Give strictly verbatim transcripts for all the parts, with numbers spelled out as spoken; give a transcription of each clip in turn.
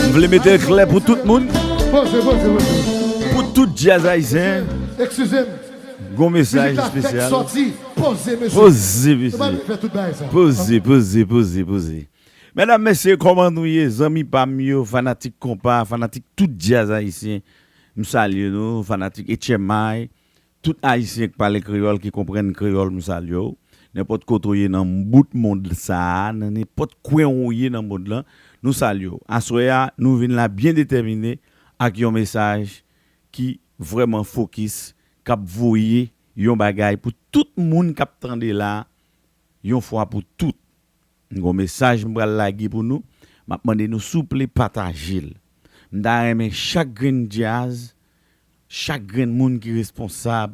M vle mete l klè pou tout moun. Poze, poze, poze. Pou tout djaz ayisyen. Eskize m. Gon mesaj espesyal. Poze, mesye. Poze, mesye. Poze, poze, poze, poze. Medam, mesye, kòman nou ye? Zanmi pa m yo, fanatik konpa, fanatik tout djaz ayisyen. M salye nou, fanatik H M I. Tout ayisyen k pale kreyòl, ki konprann kreyòl, m salye w. Nenpòt kote w ye nan bout mond sa a, nan nenpòt kwen w ye nan mond lan, nou salye w. Aswè a, nou vin la byen detèmine ak yon mesaj ki vrèman fokis, k ap voye yon bagay pou tout moun k ap tande la, yon fwa pou tout. M gon mesaj m pral lage pou nou. M ap mande nou souple pataje l. M ta renmen chak grenn djaz, chak grenn moun ki responsab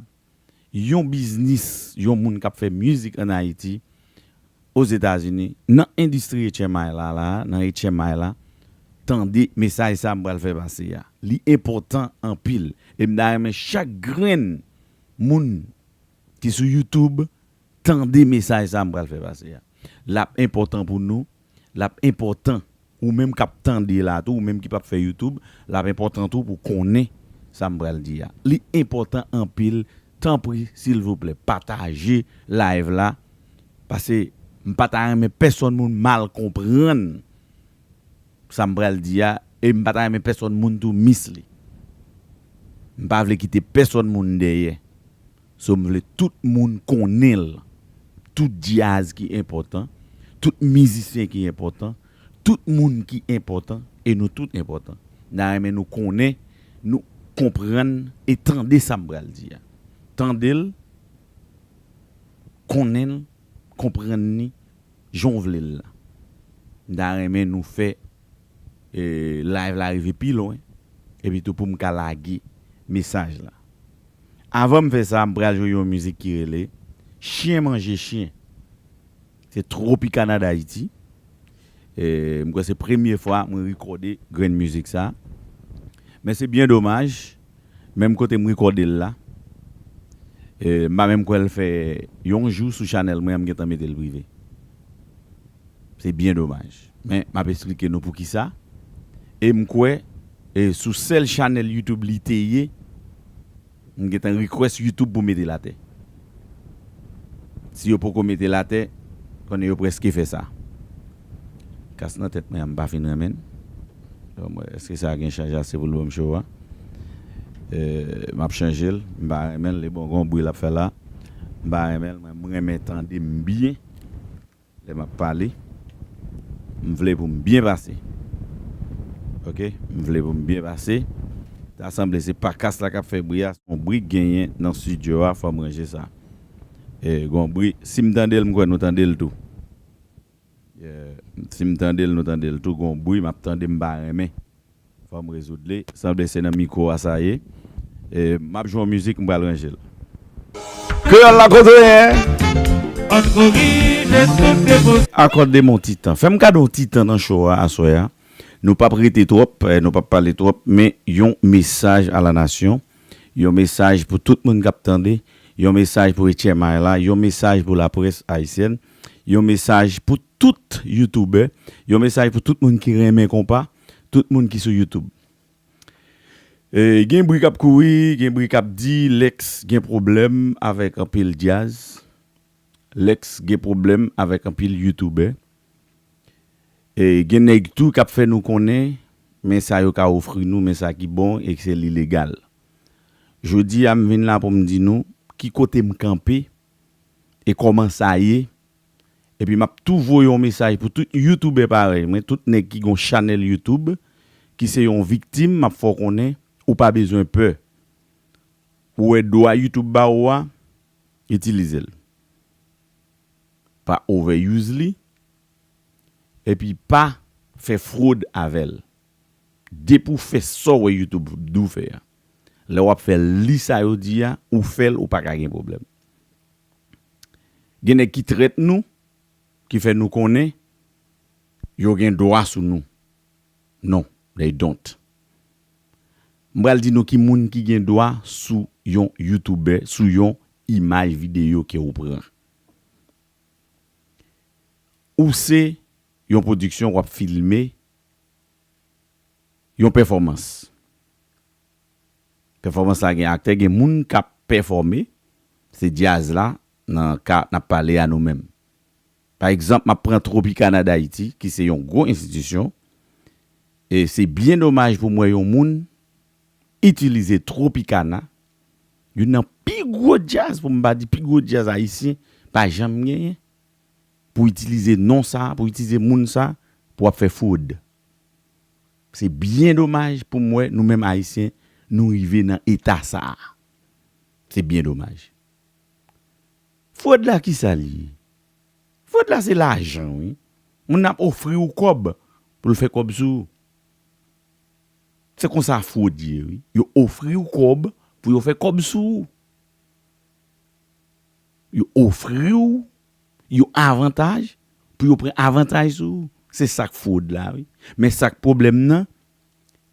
yon biznis, yon moun k ap fè mizik ann Ayiti, Ozetazini, nan endistri H M I la, la, nan H M I la, tande mesaj sa m pral fè pase a. Li enpòtan anpil. E m ta renmen chak grenn moun ki sou YouTube tande mesaj sa m pral fè pase a. L ap enpòtan pou nou, l ap enpòtan ou menm k ap tande la tou, ou menm ki p ap fè YouTube, l ap enpòtan tou pou konnen sa m pral di a. Li enpòtan anpil, tanpri, silvouplè, pataje live la, paske m pa ta renmen pèsòn moun mal konprann sa m pral di a, e m pa ta renmen pèsòn moun tou miss li. M pa vle kite pèsòn moun dèyè. So, m vle tout moun konnen l. Tout djaz ki enpòtan, tout mizisyen ki enpòtan, tout moun ki enpòtan, e nou tout enpòtan. M ta renmen nou konnen, nou konprann e tande sa m pral di a. Tande l, konnen l, konprann li, jan w vle l la. M ta renmen nou fè, e, live la rive pi lwen, epi tou pou m ka lage mesaj la. Avan m fè sa, m pral jwe yon mizik ki rele Chyen manje chyen. Se Tropicana d'Haïti. E, m kwè se premye fwa mwen rekòde grenn mizik sa. Men se byen domaj, menm kote m rekòde l la, e, m pa menm kwè l fè yon jou sou chanèl mwen an, m gentan mete l prive. Se byen domaj. Men, m ap esplike nou poukisa. E m kwè, e, sou sèl chanèl YouTube li te ye, m gentan request YouTube pou mete l atè. Si yo poko mete l atè, konnen yo prèske fè sa. Kas nan tèt mwen an, m pa fin renmen l. Bon, mwen, èske sa gen chaj ase pou l ban m cho a? E, m ap chanje l. M pa renmen l. Li bon, gon bri l ap fè la. M pa renmen l. Mwen, m renmen tande m byen. Lè m ap pale, m vle pou m byen pase. Oke? M vle pou m byen pase. Ta sanble se pa kas la k ap fè bri a, se yon bri k genyen nan estidyo a, fò m ranje sa. E, gon bri, si m tande l, m kwè nou tande l tou. Yeah. Si m tande l, nou tande l tou, gon bri, m ap tande, m pa renmen. Fò m rezoud li. Sanble se nan mikwo a sa ye. E, m ap jwe yon mizik, m pral ranje l. Kreyòl la kote w ye? Akòde m yon ti tan. Fè m kado yon ti tan nan show a aswè a. Nou p ap rete twòp, eh, nou p ap pale twòp, men yon mesaj a la nasyon, yon mesaj pou tout moun k ap tande, yon mesaj pou H M I la, yon mesaj pou laprès ayisyèn, yon mesaj pou tout youtubè, yon mesaj pou tout moun ki renmen konpa, tout moun ki sou YouTube. E, gen bri k ap kouri, gen bri k ap di Lex gen pwoblèm avèk anpil djaz. Lex gen pwoblèm avèk anpil youtubè. E, gen nèg tou k ap fè nou konnen, men sa yo ka ofri nou, men sa ki bon, e se li legal. Jodi a, m vin la pou m di nou ki kote m kanpe e kòman sa ye. Epi m ap tou voye yon mesaj pou tout youtubè parèy mwen, tout nèg ki gon chanèl YouTube, ki se yon viktim, m ap fè w konnen, ou pa bezwen pè. Ou wè dwa YouTube ba ou a, itilize l. Pa overuse li, epi pa fè fwod avè l. Depi w fè sa w wè YouTube di w fè a. Lè w ap fè li sa yo di a, ou fè l, ou pa ka gen pwoblèm. Gen nèg ki trèt nou, ki fè nou konnen yo gen dwa sou nou. Non, they don't. M pral di nou ki moun ki gen dwa sou yon youtubè, sou yon imaj videyo ke ou pran. Ou se yon pwodiksyon w ap filme, Yon pèfòmans. Pèfòmans la gen aktè, gen moun k ap pèfòme. Se djaz la, nan ka n ap pale a nou menm. Pa egzanp, m ap pran Tropicana Dayiti, ki se yon gwo enstitisyon. E se byen domaj pou m wè yon moun itilize Tropicana, youn nan pi gwo djaz, pou m pa di pi gwo djaz ayisyen pa janm genyen, pou itilize non sa, pou itilize moun sa, pou ap fè fwod. Se byen domaj pou m wè nou menm Ayisyen, nou rive nan eta sa a. Se byen domaj. Fwod la, ki sa l ye? Fwod la, se lajan, wi. Moun nan ap ofri w kòb pou l fè kòb sou ou. Se konsa fwod ye, wi. Yo ofri w kòb pou yo fè kòb sou ou. Yo ofri w yon avantaj pou yo pran avantaj sou ou. Se sa k fwod la, wi. Men sa k pwoblèm nan,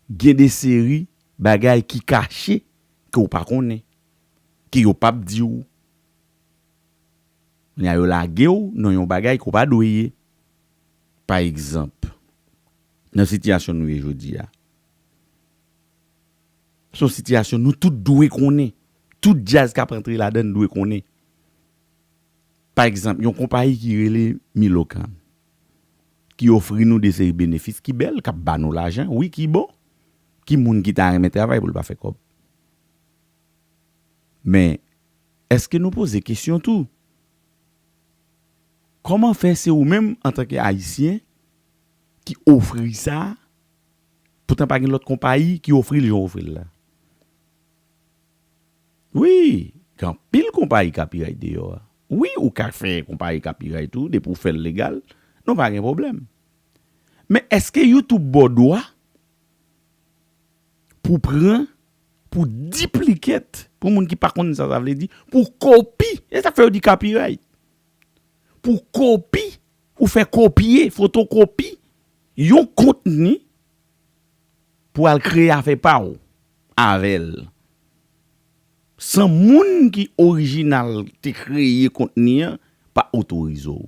gen de seri bagay ki kache ke w pa konnen, ke yo p ap di w. Kounye a, yo lage w nan yon bagay ke w pa dwe ye. Pa egzanp, nan sitiyasyon nou ye jodi a, se yon sitiyasyon nou tout dwe konnen. Tout djaz k ap antre ladan l dwe konnen. Pa egzanp, yon konpayi ki rele Milocan, ki ofri nou de seri benefis ki bèl, k ap ba nou lajan, wi, ki bon. Ki moun ki ta renmen travay pou l pa fè kòb? Men, èske nou poze kesyon tou? Kòman fè se ou menm, antanke Ayisyen, ki ofri sa, poutan pa gen lòt konpayi ki ofri l jan w ofri l la? Wi, gen anpil konpayi copyright deyò a. Wi, ou ka fè konpayi copyright ou, depi w fè l legal, nou pa gen pwoblèm. Men èske YouTube ba w dwa pou pran, pou diplikèt, pou moun ki pa konn sa sa vle di, pou kopi, e sa k fè yo di copyright. Pou kopi, ou fè kopye, fotokopi, yon kontni pou al kreye afè pa w avè l. San moun ki orijinal te kreye kontni an pa otorize w.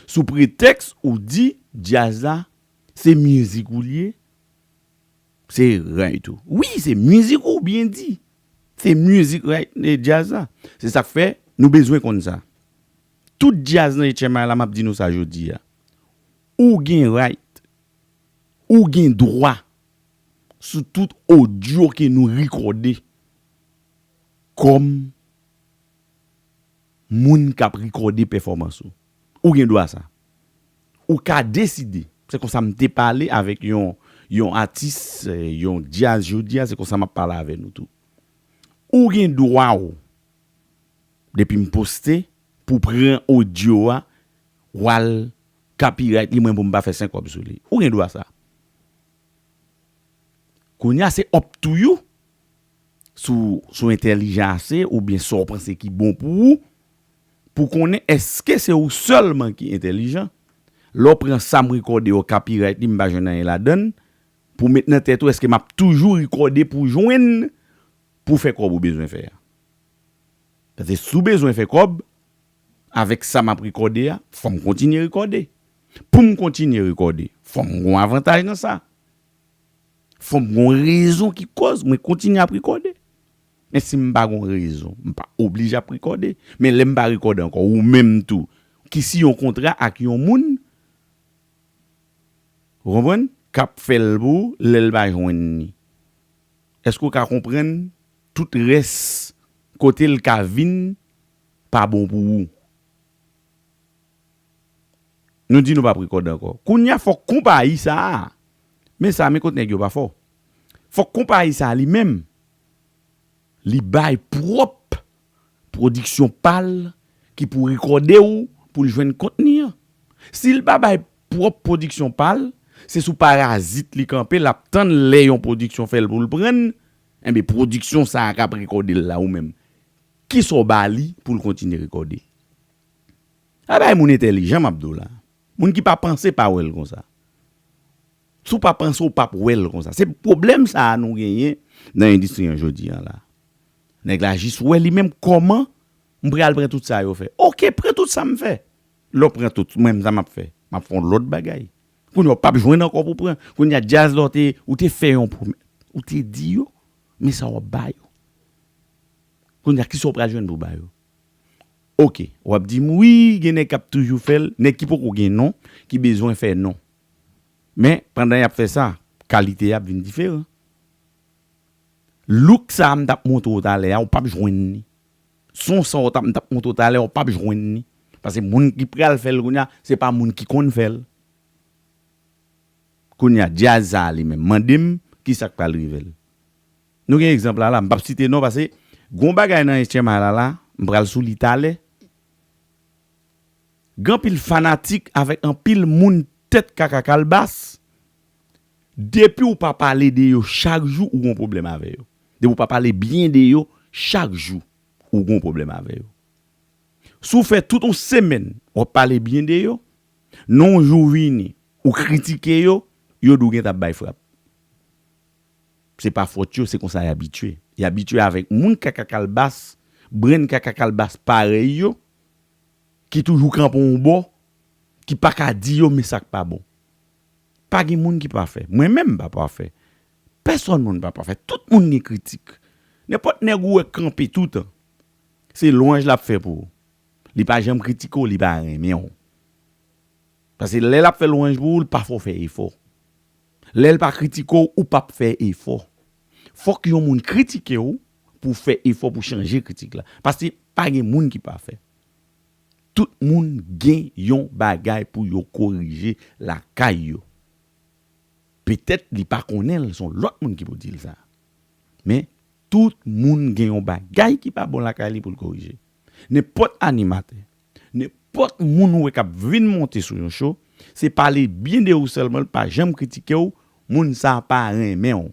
Sou pretèks ou di djaz la, se mizik ou l ye, se right ou. Wi, se mizik ou, byen di. Se mizik right, e djaz la. Se sa k fè, nou bezwen konn sa. Tout djaz nan H M I la, m ap di nou sa jodi a. Ou gen right, ou gen dwa sou tout odyo ke nou rekòde kòm moun k ap rekòde pèfòmans ou. Ou gen dwa sa. Ou ka deside. Se konsa m te pale avèk yon, yon atis, eh, yon djaz jodi a, se konsa m ap pale avè nou tou. Ou gen dwa w, depi m poste, pou pran odyo a, w al copyright li mwen pou m pa fè senk kòb sou li. Ou gen dwa sa. Kounye a, se up to you. Si w, si w entèlijan ase oubyen sa w panse ki bon pou ou, pou konnen èske se ou sèlman ki entèlijan. Lè w pran sa m rekòde yo, copyright li, m pa jwenn anyen ladan l, pou w met nan tèt ou èske m ap toujou rekòde pou w jwenn, pou w fè kòb ou bezwen fè a. Paske si w bezwen fè kòb, avèk sa m ap rekòde a, fò m kontinye rekòde. Pou m kontinye rekòde, fò m gon avantaj nan sa. Fò m gon rezon ki koz mwen kontinye ap rekòde. Men si m pa gon rezon, m pa oblije ap rekòde. Men lè m pa rekòde ankò, ou menm tou, ki siyen yon kontra ak yon moun, ou konprann? K ap fè l pou ou, lè l pa jwenn li. Èske w ka konprann tout rès kote l ka vin pa bon pou ou? Nou di nou p ap rekòde ankò. Kounye a, fòk konpayi sa a, men sa, men kot nèg yo pa fò. Fòk konpayi sa a li menm, li bay pwòp pwodiksyon pa l ki pou rekòde w pou l jwenn kontni an. Si l pa bay pwòp pwodiksyon pa l, se sou parazit li kanpe, l ap tann lè yon pwodiksyon fè l pou l pran l, enben pwodiksyon sa a k ap rekòde l la ou menm. Kisa w ba li pou l kontinye rekòde? A bay moun entèlijan m ap di w la. Moun ki pa panse pa wè l konsa. Si w pa panse, w p ap wè l konsa. Se pwoblèm sa a nou genyen nan endistri an jodi an la. Nèg la jis wè li menm kòman m pral pran tout sa yo fè. Oke, pran tout sa m fè. Lè w pran tout, mwen menm sa m ap fè. M ap fè yon lòt bagay. Kounye a w p ap jwenn ankò pou pran. Kounye a djaz la w te, ou te fè yon pwomès. Ou te di yo, men sa w ap ba yo. Kounye a kisa w pral jwenn pou ba yo? Oke, w ap di m, wi, gen nèg k ap toujou fè l, nèg ki poko gen non, ki bezwen fè non. Men, pandan y ap fè sa, kalite a ap vin diferan. Look sa a m t ap montre w talè a, ou p ap jwenn li. Son sa w t ap, m t ap montre w talè a, ou p ap jwenn li. Paske moun ki pral fè l kounye a, se pa moun ki konn fè l. Kounye a, djaz sa a li menm, mande m kisa k pral rive l. Nou gen egzanp la la, m p ap site non paske gon bagay nan H M I la la, m pral sou li talè. Gen anpil fanatik avèk anpil moun tèt kaka kalbas. Depi w pa pale de yo chak jou, ou gon pwoblèm avè yo. Depi w pa pale byen de yo chak jou, ou gon pwoblèm avè yo. Si w fè tout yon semèn, w ap pale byen de yo, nan yon jou w vini, ou kritike yo, yo di w gentan ap bay frap. Se pa fòt yo, se konsa y abitye. Y abitye avèk moun kaka kalbas, brenn kaka kalbas parèy yo, ki toujou kanpe yon bò, ki pa ka di yo men sa k pa bon. Pa gen moun ki pafè. Mwen menm m pa pafè. Pèsòn moun pa pafè. Tout moun gen kritik. Nenpòt nèg ou wè k kanpe toutan, se lwanj l ap fè pou ou. Li pa janm kritike w, li pa renmen w. Paske lè l ap fè lwanj pou ou, l pa fè w fè efò. Lè l pa kritike w, ou p ap fè efò. Fòk yon moun kritike w pou w fè efò pou chanje kritik la. Paske pa gen moun ki pafè. Tout moun gen yon bagay pou yo korije lakay yo. Petèt li pa konnen l, se yon lòt moun ki pou di l sa. Men, tout moun gen yon bagay ki pa bon lakay li pou l korije. Nenpòt animatè, nenpòt moun ou wè k ap vin monte sou yon show, se pale byen de ou sèlman, l pa janm kritike w, moun sa a pa renmen w.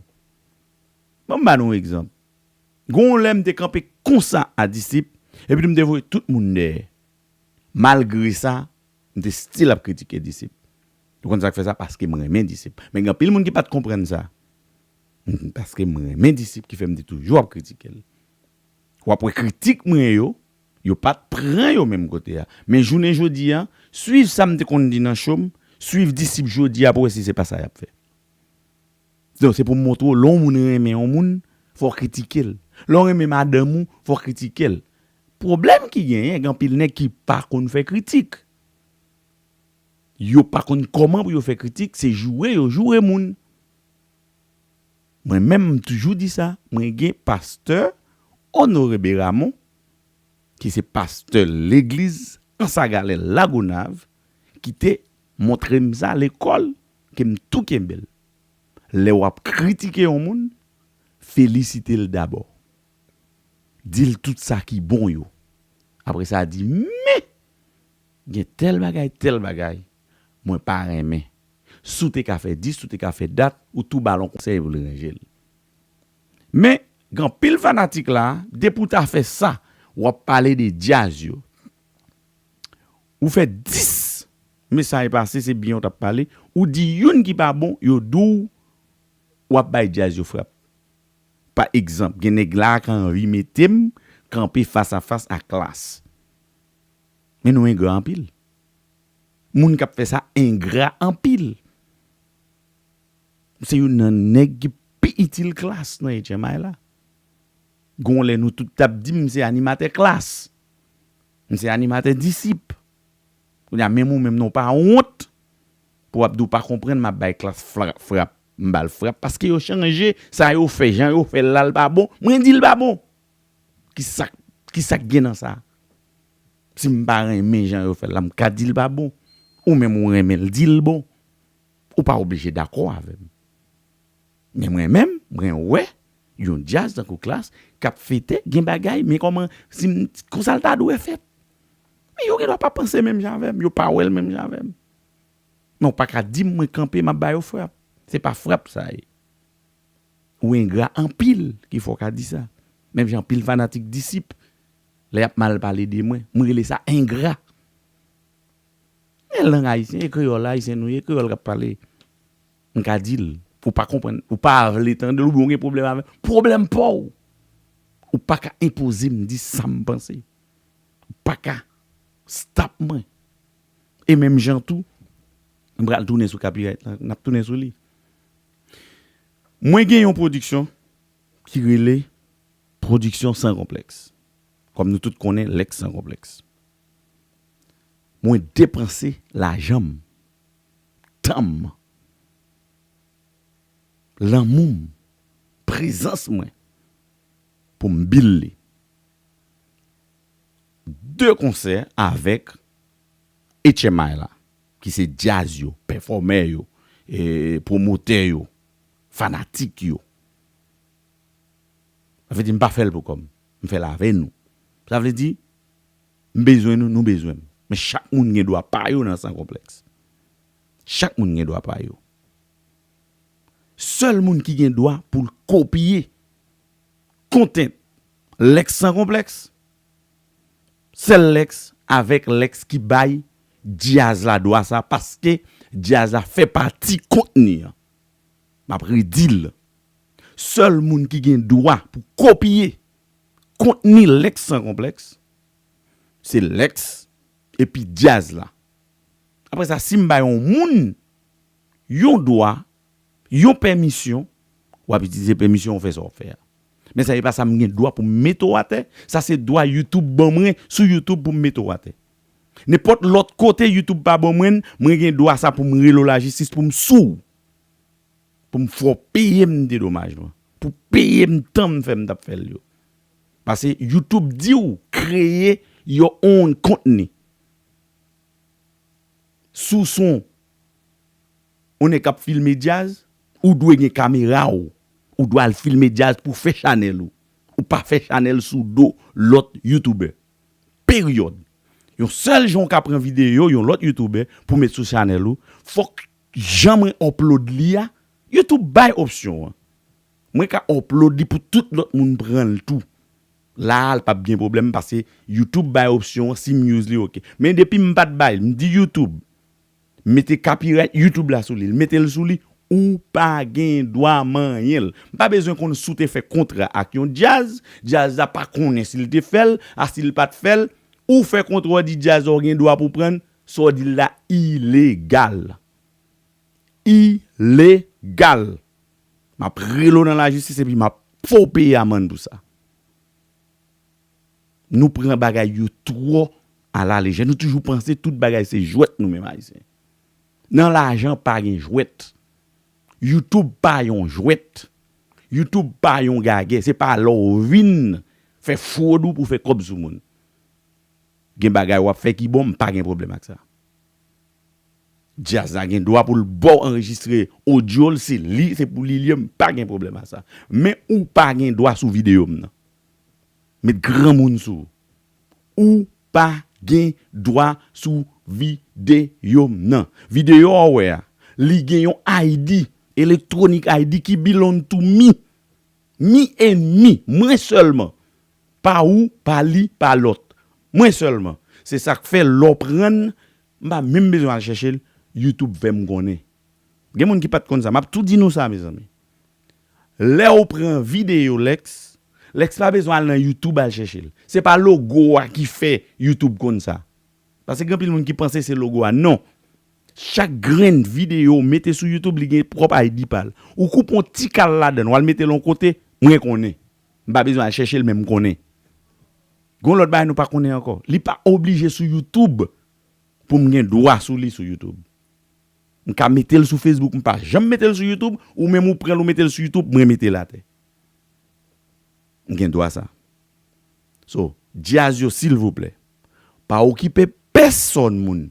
Ban m ba nou yon egzanp. Gon lè m te kanpe konsa a Disip, epi m te voye tout moun dèyè. Malgre sa, m te still ap kritike Disip. Ou konn sa k fè sa? Paske m renmen Disip. Men gen anpil moun ki pa t konprann sa. M, paske m renmen Disip ki fè m te toujou ap kritike l. W ap wè kritik mwen yo, yo pa t pran yo menm kote a. Men jounen jodi a, swiv sa m te konn di nan show m, swiv Disip jodi a pou wè si se pa sa y ap fè. Donk, se pou m montre w, lè yon moun renmen yon moun, fò w kritike l. Lè w renmen madanm ou, fò w kritike l. Pwoblèm ki genyen, gen anpil nèg ki pa konn fè kritik. Yo pa konn kòman pou yo fè kritik, se joure yo joure moun. Mwen menm, m toujou di sa, mwen gen pastè Honoré Beramon, ki se pastè legliz Anse à Galets Lagonav, ki te montre m sa lekòl, ke m tou kenbe l. Lè w ap kritike yon moun, felisite l dabò. Di l tout sa ki bon yo. Apre sa, di, men, gen tèl bagay, tèl bagay, mwen pa renmen. Si w te ka fè dis, si w te ka fè dat, ou tou ba l yon konsèy pou l ranje l. Men, gen anpil fanatik la, depi w ta fè sa, w ap pale de djaz yo. Ou fè dis mesaj pase, se byen w t ap pale, ou di youn ki pa bon, yo di w w ap bay djaz yo frap. Pa egzanp, gen nèg la k anvi mete m kanpe fas a fas a Klass. Men nou engra anpil. Moun k ap fè sa engra anpil. Se youn nan nèg ki pi itil Klass nan H M I la. Gon lè nou tout t ap di m se animatè Klass. M se animatè Disip. Kounye a, menm ou menm non, w pa wont pou w ap di w pa konprann, m ap bay Klass fra-, frap. M ba l frap paske yo chanje sa yo fè, jan yo fè l la, l pa bon. Mwen di l pa bon. Kisa, kisa k gen nan sa? Si m pa renmen jan yo fè l la, m ka di l pa bon. Ou menm ou renmen l, di l bon. Ou pa oblije dakò avè m. Men mwen menm, mwen wè yon djaz tankou Klass k ap fete, gen bagay, men kòman, si m, konsa l ta dwe fèt. Men yo gendwa pa panse menm jan avè m, yo pa wè l menm jan avè m. Men w pa ka di m mwen kanpe, m ap ba yo frap. Se pa frap sa ye. Ou engra anpil ki fè w ka di sa. Menm jan anpil fanatik Disip, lè y ap mal pale de mwen, m rele sa engra. Men lang ayisyen, e kreyòl ayisyen nou ye, kreyòl k ap pale. M ka di l, ou pa konprann, ou pa vle tande l, oubyen w gen pwoblèm avè l. Pwoblèm pa w. Ou pa ka enpoze m di sa m panse. Ou pa ka stop mwen. E menm jan tou, M pral tounen sou copyright la, n ap tounen sou li. Mwen gen yon pwodiksyon ki rele Pwodiksyon San Konplèks. Kòm nou tout konnen, Lèks San Konplèks. Mwen depanse lajan m, tan m, lanmou m, prezans mwen pou m bil li. De konsè avèk H M I la, ki se djaz yo, pèfòmè yo, e, pwomotè yo, fanatik yo. Sa vle di m pa fè l pou kò m. M fè l avè nou. Sa vle di, m bezwen nou, nou bezwen m. Men chak moun gen dwa pa yo nan San Konplèks. Chak moun gen dwa pa yo. Sèl moun ki gen dwa pou l kopye content Lèks San Konplèks, sèl Lèks avèk Lèks ki bay djaz la dwa sa, paske djaz la fè pati kontni an. M ap redi l. Sèl moun ki gen dwa pou kopye kontni Lèks San Konplèks, se Lèks epi djaz la. Apre sa, si m bay yon moun yon dwa, yon pèmisyon, w ap itilize pèmisyon w fè sa w ap fè a. Men sa se pa sa m gen dwa pou m mete w atè. Sa se dwa YouTube ban mwen sou YouTube pou m mete w atè. Nenpòt lòt kote YouTube pa ban mwen, mwen gen dwa sa pou m rele w lajistis pou m sou w. Pou m fè w peye m dedomajman. Pou peye m tan m fè m t ap fè l yo. Paske YouTube di w kreye your own kontni. Si w se yon nèg k ap filme djaz, ou dwe gen kamera w. Ou dwe al filme djaz pou fè chanèl ou. Ou pa fè chanèl sou do lòt youtubè. Peryòd. Yon sèl jan w ka pran videyo yon lòt youtubè pou met sou chanèl ou, fòk jan mwen upload li a, YouTube bay opsyon an. Mwen ka upload li pou tout lòt moun pran l tou. La a, l p ap gen pwoblèm paske YouTube bay opsyon an, si m use li, oke. Men depi m pa t bay, m di YouTube, mete copyright YouTube la sou li, l mete l sou li, ou pa gen dwa manyen l. M pa bezwen konn si w te fè kontra ak yon djaz, djaz la pa konnen si l te fè l, a si l pa t fè l, ou fè kontra, w di djaz la w gen dwa pou pran l, sa w di l la ilegal. Ilegal. M ap rele w nan lajistis epi m ap fè w peye amann pou sa. Nou pran bagay yo twò alalejè. Nou toujou panse tout bagay se jwèt nou menm Ayisyen. Nan lajan pa gen jwèt. YouTube pa yon jwèt. YouTube pa yon gagè. Se pa lè w vin fè fwod ou pou fè kòb sou moun. Gen bagay w ap fè ki bon, m pa gen pwoblèm ak sa. Djaz la gen dwa pou l ba w anrejistre odyo l, se li, se pou li l ye, m pa gen pwoblèm ak sa. Men ou pa gen dwa sou videyo m nan. Met granmoun sou ou. Ou pa gen dwa sou videyo m nan. Videyo a w wè a, li gen yon I D, electronic I D ki belong to me. Me and me, mwen sèlman. Pa ou, pa li, pa lòt. Mwen sèlman. Se sa k fè lè w pran l, m pa menm bezwen al chèche l, YouTube fè m konnen. Gen moun ki pa t konn sa. M ap tou di nou sa, mezanmi. Lè w pran videyo Lèks, Lèks pa bezwen al nan YouTube al chèche l. Se pa logo a ki fè YouTube konn sa. Paske gen anpil moun ki panse se logo a. Non. Chak grenn videyo w mete sou YouTube, li gen pwòp I D pa l. Ou koupe yon ti kal ladan l, w al mete l yon kote, mwen konnen. M pa bezwen al chèche l, men m konnen. Gen yon lòt bagay nou pa konnen ankò. Li pa oblije sou YouTube pou m gen dwa sou li sou YouTube. M ka mete l sou Facebook, m pa janm mete l sou YouTube, ou menm ou pran l, ou mete l sou YouTube, mwen mete l atè. M gen dwa sa. So, djaz yo, silvouplè, pa okipe pèsòn moun.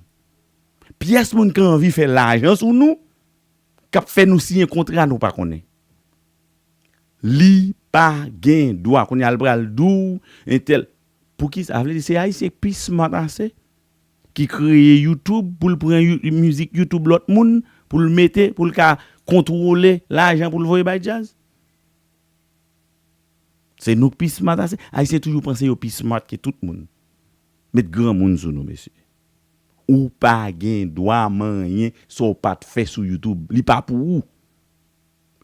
Pyès moun ki anvi fè lajan sou nou, k ap fè nou siyen kontra nou pa konnen. Li pa gen dwa. Kounye a l pral di w, entèl. Poukisa? Sa vle di se Ayisyen ki pi smart ase, ki kreye YouTube pou l pran You- mizik YouTube lòt moun, pou l mete, pou l ka kontwole lajan pou l voye bay djaz? Se nou k pi smart ase. Ayisyen toujou panse yo pi smart ke tout moun. Met granmoun sou nou, mesye. Ou pa gen dwa manyen sa w pa t fè sou YouTube. Li pa pou ou.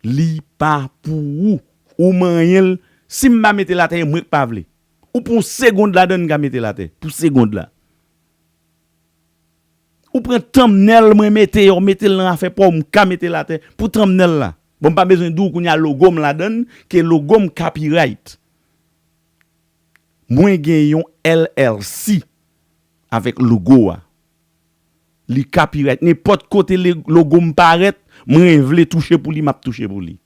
Li pa pou ou. Ou manyen l. Si m pa mete l atè, e mwen k pa vle. Ou pou yon segond ladan l ka mete l atè. Pou segond la. Ou pran thumbnail mwen mete, ou mete l nan afè pa w, m ka mete l atè pou thumbnail la. Bon, m pa bezwen di w kounye a logo m ladan l, ke logo m copyright. Mwen gen yon L L C avèk logo a. Li copyright. Nenpòt kote le- logo m parèt, mwen vle touche pou li, m ap touche pou li.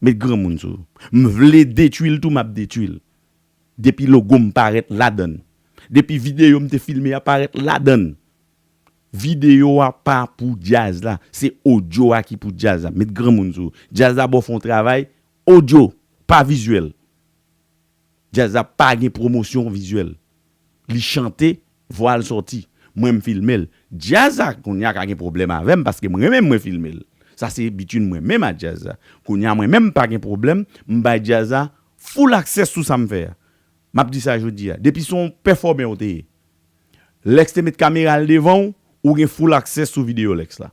Met granmoun sou. M vle detwi l tou, m ap detwi l. Depi logo m parèt ladan l. Depi videyo m te filme a parèt ladan l. Videyo a pa pou djaz la. Se odyo a ki pou djaz la. Met granmoun sou. Djaz la ba w fè yon travay odyo, pa vizyèl. Djaz la pa gen pwomosyon vizyèl. Li chante, vwa l sòti. Mwen m filme l. Djaz la kounye a ka gen pwoblèm avè m paske mwen menm mwen filme l. Sa se bitwin mwen menm ak djaz la. Kounye a mwen menm m pa gen pwoblèm, m bay djaz la full access sou sa m fè a. M ap di sa jodi a. Depi se yon pèfòmè w te ye. Lèks te met kamera l devan w, ou gen full access sou videyo Lèks la.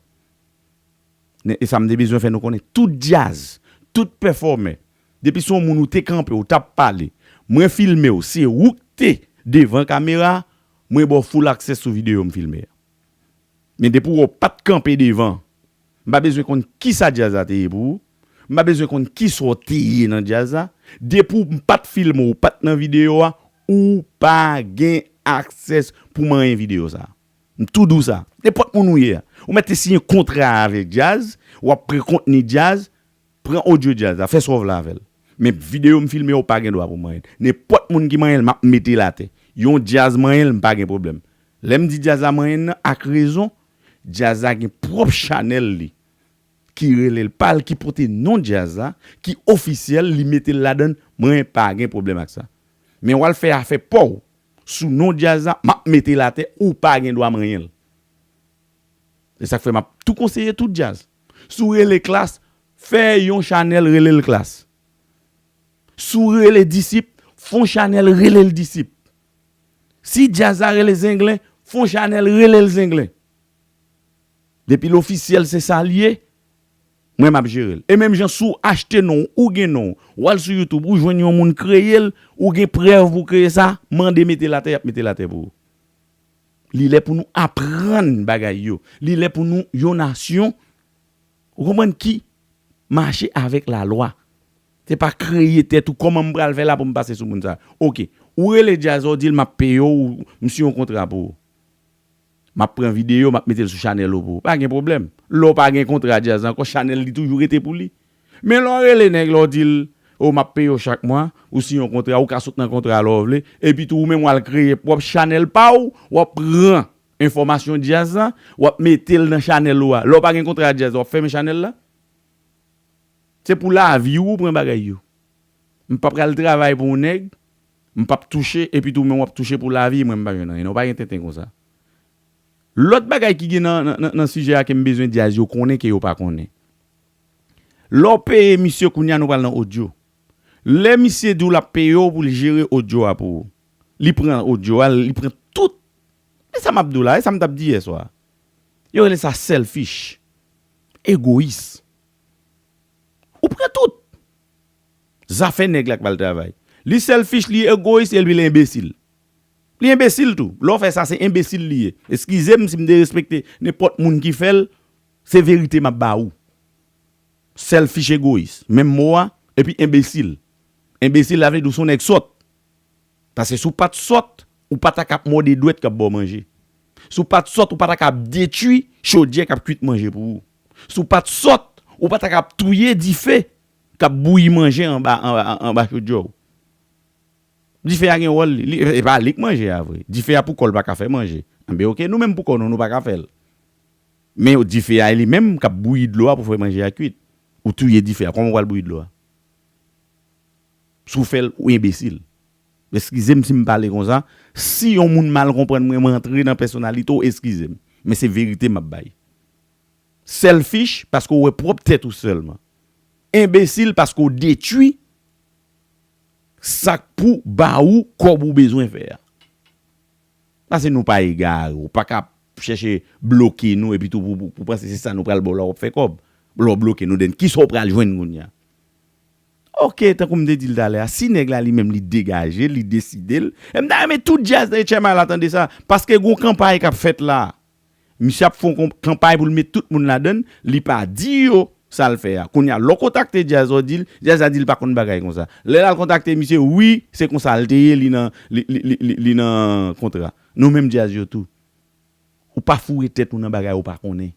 Ne- E sa m te bezwen fè nou konnen. Tout djaz, tout pèfòmè, depi se yon moun ou te kanpe, ou t ap pale, mwen filme w, se ou k te devan kamera, mwen ba w full access sou videyo m filme a. Men depi w pa t kanpe devan, m pa bezwen konn kisa djaz la te ye pou ou, m pa bezwen konn kisa w te ye nan djaz la. Depi w pa t filme w, ou pa t nan videyo a, ou pa gen access pou manyen videyo sa. M tou di w sa. Nenpòt moun ou ye a. Ou mèt te siyen kontra avèk djaz, w ap pran kontni djaz, pran odyo djaz la, fè sa w vle avè l. Men videyo m filme a, ou pa gen dwa pou manyen l. Nenpòt moun ki manyen l, m ap mete l atè. Yon djaz manyen l, m pa gen pwoblèm. Lè m di djaz la manyen l nan, ak rezon, djaz la gen pwòp chanèl li ki rele l pa l, ki pote non djaz la, ki ofisyèl, li mete l ladan l, mwen pa gen pwoblèm ak sa. Men w al fè afè pa w sou non djaz la, m ap mete l atè, ou pa gen dwa manyen l. Se sa k fè m ap tou konseye tout djaz. Si w rele Klass, fè yon chanèl rele l Klass. Si w rele Disip, fè yon chanèl rele l Disip. Si djaz la rele Zenglen, fè yon chanèl rele l Zenglen. Depi l ofisyèl, se sa l ye, mwen m ap jere l. E menm jan si w achte non w, ou gen non w, w al sou YouTube, ou jwenn yon moun kreye l, ou gen prèv pou w kreye sa, mande mete l atè, y ap mete l atè pou ou. Li lè pou nou aprann bagay yo. Li lè pou nou yon nasyon, ou konprann, ki mache avèk lalwa. Se pa kreye tèt ou, kòman m pral fè la pou m pase sou moun sa. Oke. Ou rele djaz la, ou di l m ap peye w, m siyen yon kontra pou ou. M ap pran videyo, m ap mete l sou chanèl ou pou ou. Pa gen pwoblèm. Lè w pa gen kontra djaz la ankò, chanèl li toujou rete pou li. Men lè w rele nèg la, w di l, o, m ap peye w chak mwa, ou siyen yon kontra, ou ka sot nan kontra a lè w vle, epi tou ou menm w al kreye pwòp chanèl pa w, w ap pran enfòmasyon djaz la, w ap mete l nan chanèl ou a. Lè w pa gen kontra djaz la, w ap fèmen chanèl la. Se pou lavi w ou pran bagay yo. M pa pral travay pou yon nèg, m p ap touche, epi tou men w ap touche pou lavi, mwen m pa jwenn anyen. Non, pa gen tenten konsa. Lòt bagay ki gen nan, nan, nan, nan sijè a ke m bezwen djaz yo konnen ke yo pa konnen. Lè w peye misye kounye a, nou pral nan odyo. Lè misye di w l ap peye w pou l jere odyo a pou ou, li pran odyo a, li pran tout. E sa m ap di w la, e sa m t ap di yèswa. Yo rele sa selfish. Egoyis. Ou pran tout. Zafè nèg la k pral travay. Li selfish, li egoyis, e li enbesil. Li enbesil tou. Lè w fè sa, se enbesil li ye. Eskize m si m derespekte nenpòt moun ki fè l, se verite m ap ba ou. Selfish, egoyis. Menm mo a, epi enbesil. Enbesil, la vle di w se yon nèg sòt. Paske si w pa t sòt, ou pa ta k ap mòde dwèt k ap ba w manje. Si w pa t sòt, ou pa ta k ap detwi chodyè k ap kwit manje pou ou. Si w pa t sòt, ou pa ta k ap touye dife k ap bouyi manje anba, anba, anba chodyè w. Dife a gen wòl li. Li, e pa li k manje a vre. Dife a pou kò l pa ka fè manje. Enben, oke, nou menm pou kò nou, nou pa ka fè l. Men dife a li menm k ap bouyi dlo a pou fè manje a kwit. Ou touye dife a, kòman w pral bouyi dlo a? Si w fè l, ou enbesil. Eskize m si m pale konsa. Si yon moun mal konprann mwen, mwen antre nan pèsonalite w, eskize m. Men se verite m ap bay. Selfish, paske w wè pwòp tèt ou sèlman. Enbesil, paske w detwi sa k pou ba ou kòb ou bezwen fè a. Paske nou pa egare, ou pa ka ap chèche bloke nou epi tou pou, pou, pou panse se sa nou pral ba w la w ap fè kòb. Lè w bloke nou, then kisa w pral jwenn kounye a? Oke, tankou m te di l talè a, si nèg la li menm li degaje l, li deside l, e m ta renmen tout djaz nan H M I la tande sa, paske gon kanpay k ap fèt la. Misye ap fè yon kanpay pou l met tout moun ladan l, li pa di yo sa l fè a. Kounye a, lè w kontakte djaz la, w di l, djaz la di l pa konn bagay konsa. Lè l al kontakte misye, wi, se konsa l te ye, li nan, li, li, li, li, li nan kontra. Nou menm djaz yo tou. Ou pa foure tèt ou nan bagay ou pa konnen.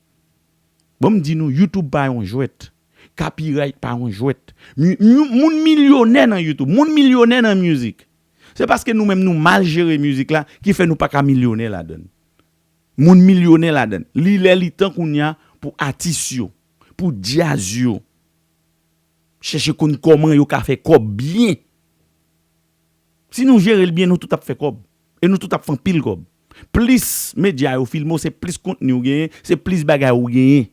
Bon, m di nou, YouTube pa yon jwèt. Copyright pa yon jwèt. Mi- mi- Moun milyonè nan YouTube, moun milyonè nan mizik. Se paske nou menm nou mal jere mizik la ki fè nou pa ka milyonè ladan l. Moun milyonè ladan l. Li lè li tan kounye a pou atis yo, pou djaz yo. Chèche konn kòman yo ka fè kòb byen. Si nou jere l byen, nou tout ap fè kòb. E nou tout ap fè anpil kòb. Plis medya yo filme w, se plis kontni w genyen, se plis bagay ou genyen.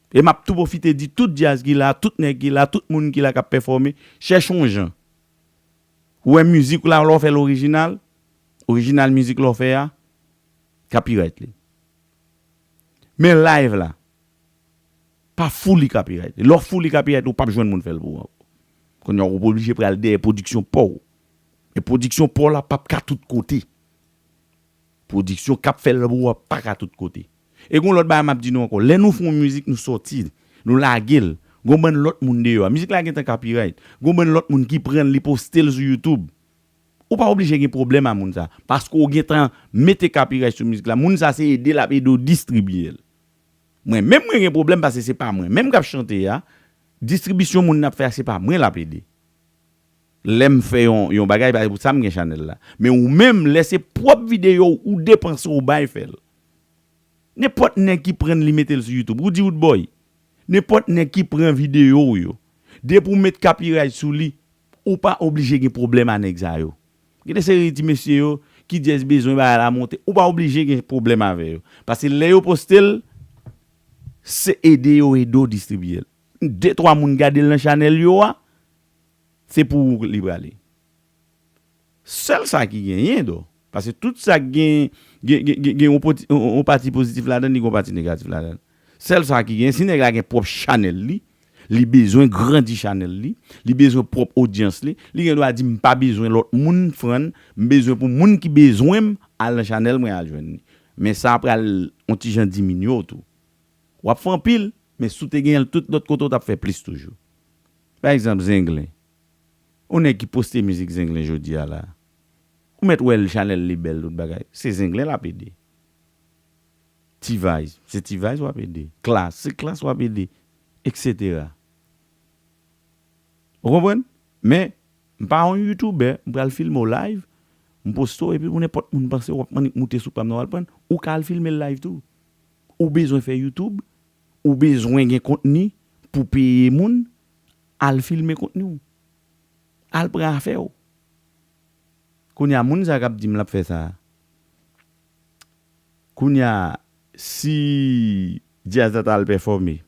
E m ap tou pwofite di tout djaz ki la, tout nèg ki la, tout moun ki la k ap pèfòme, chèche yon jan. Ou wè mizik ou la, lè w fè l orijinal, orijinal mizik lè w fè a, copyright li. Men live la, pa foule li copyright. Lè w foule li copyright, ou p ap jwenn moun fè l pou ou ankò. Kounye a, ou oblije pral dèyè pwodiksyon pa w. E pwodiksyon pa w la p ap ka tout kote. Pwodiksyon k ap fè l pou ou a pa ka tout kote. E gon lòt bagay m ap di nou ankò. Lè nou fè yon mizik, nou sòti l, nou lage l, gon bann lòt moun deyò a. Mizik la gentan copyright. Gon bann lòt moun ki pran l, li poste l sou YouTube. Ou pa oblije gen pwoblèm a moun sa. Paske w gentan mete copyright sou mizik la. Moun sa se ede l ap ede w distribye l. Mwen menm mwen gen pwoblèm paske se pa mwen menm k ap chante a. Distribisyon moun nan ap fè a, se pa mwen l ap ede. Lè m fè yon, yon bagay, pa pou sa m gen chanèl la. Men ou menm, lè se pwòp videyo w ou depanse w bay fè l. Nenpòt nèg ki pran l li mete l sou YouTube, ou di Roodboy. Nenpòt nèg ki pran videyo w yo, depi w met copyright sou li, ou pa oblije gen pwoblèm a nèg sa yo. Gen de seri ti mesye yo ki just bezwen bagay la monte, ou pa oblije gen pwoblèm avè yo. Paske lè yo poste l, se ede yo ede w distribye l. De twa moun gade l nan chanèl yo a, se pou ou li prale. Sèl sa ki genyen, do. Paske tout sa ki gen, gen, gen, gen, gen yon poti- yon, yon pati pozitif ladan l, li gen yon pati negatif ladan l. Sèl sa ki genyen, si nèg la gen pwòp chanèl li, li bezwen grandi chanèl li, li bezwen pwòp odyans li, li gen dwa di, "M pa bezwen lòt moun fann, m bezwen pou moun ki bezwen m al nan chanèl mwen al jwenn li." Men sa pral yon ti jan diminye w tou. W ap fè anpil, men si w te genyen l tout lòt kote, w t ap fè plis toujou. Pa egzanp, Zenglen. Yon nèg ki poste mizik Zenglen jodi a la. Ou mèt wè l, chanèl li bèl, tout bagay. Se Zenglen l ap ede. T-Vice, se T-Vice w ap ede. Klass, se Klass w ap ede, etsetera. Ou konprann? Men, m pa yon youtubè, m pral filme w live, m poste w, epi pou nenpòt moun panse w ap annik moute sou pa m nan w al pran, ou ka al filme l live tou. Ou bezwen fè YouTube, ou bezwen gen kontni pou peye moun, al filme kontni w. Al pran afè w. Kounye a, moun sa k ap di m l ap fè sa a, kounye a, si djaz la ta al pèfòme,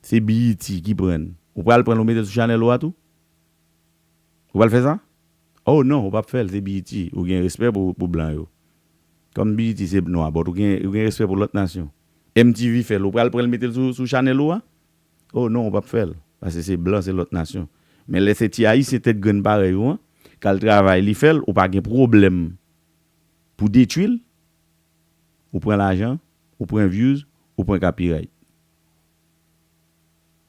se B E T ki pran l, ou pral pran l ou mete l sou chanèl ou a tou? Ou pral fè sa? Oh non, ou p ap fè l, se B E T. Ou gen respè pou, pou blan yo. Kòm B E T se nwa, but ou gen, ou gen respè pou lòt nasyon. M T V fè l, ou pral pran l mete l sou, sou chanèl ou a? Oh non, ou p ap fè l. Paske se blan, se lòt nasyon. Men lè se ti ayisyen tèt grenn parèy ou an, k al travay, li fè l, ou pa gen pwoblèm pou detwi l. Ou pran lajan, ou pran views, ou pran copyright.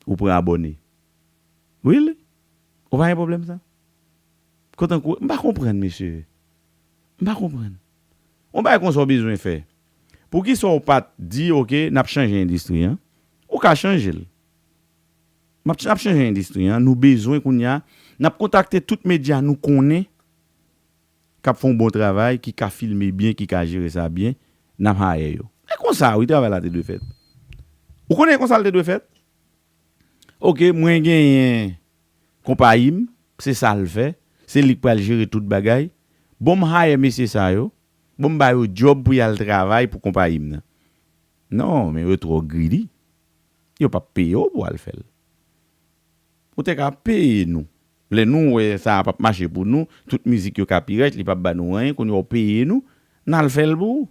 Ou pran abòne. Really? Ou pa gen pwoblèm sa? Kontan kou, m pa konprann, mesye. M pa konprann. Yon bagay konsa w bezwen fè. Poukisa w pa t di, "Ok, n ap chanje endistri an"? Ou ka chanje l. M ap, n ap chanje endistri an. Nou bezwen kounye a, n ap kontakte tout medya nou konnen k ap fè yon bon travay, ki ka filme byen, ki ka jere sa byen, n ap hire yo. E konsa, wi, travay la te dwe fèt. Ou konnen konsa l te dwe fèt? Ok, mwen genyen konpayi m, se sa l fè, se li k pral jere tout bagay. Bon, m hire mesye sa yo, bon, m ba yo djòb pou y al travay pou konpayi m nan. Non, men yo twò greedy. Yo p ap peye w pou w al fè l. Ou te ka peye nou. Lè nou wè sa a p ap mache pou nou, tout mizik yo copyright, li p ap ba nou anyen, kounye a w peye nou, n al fè l pou ou.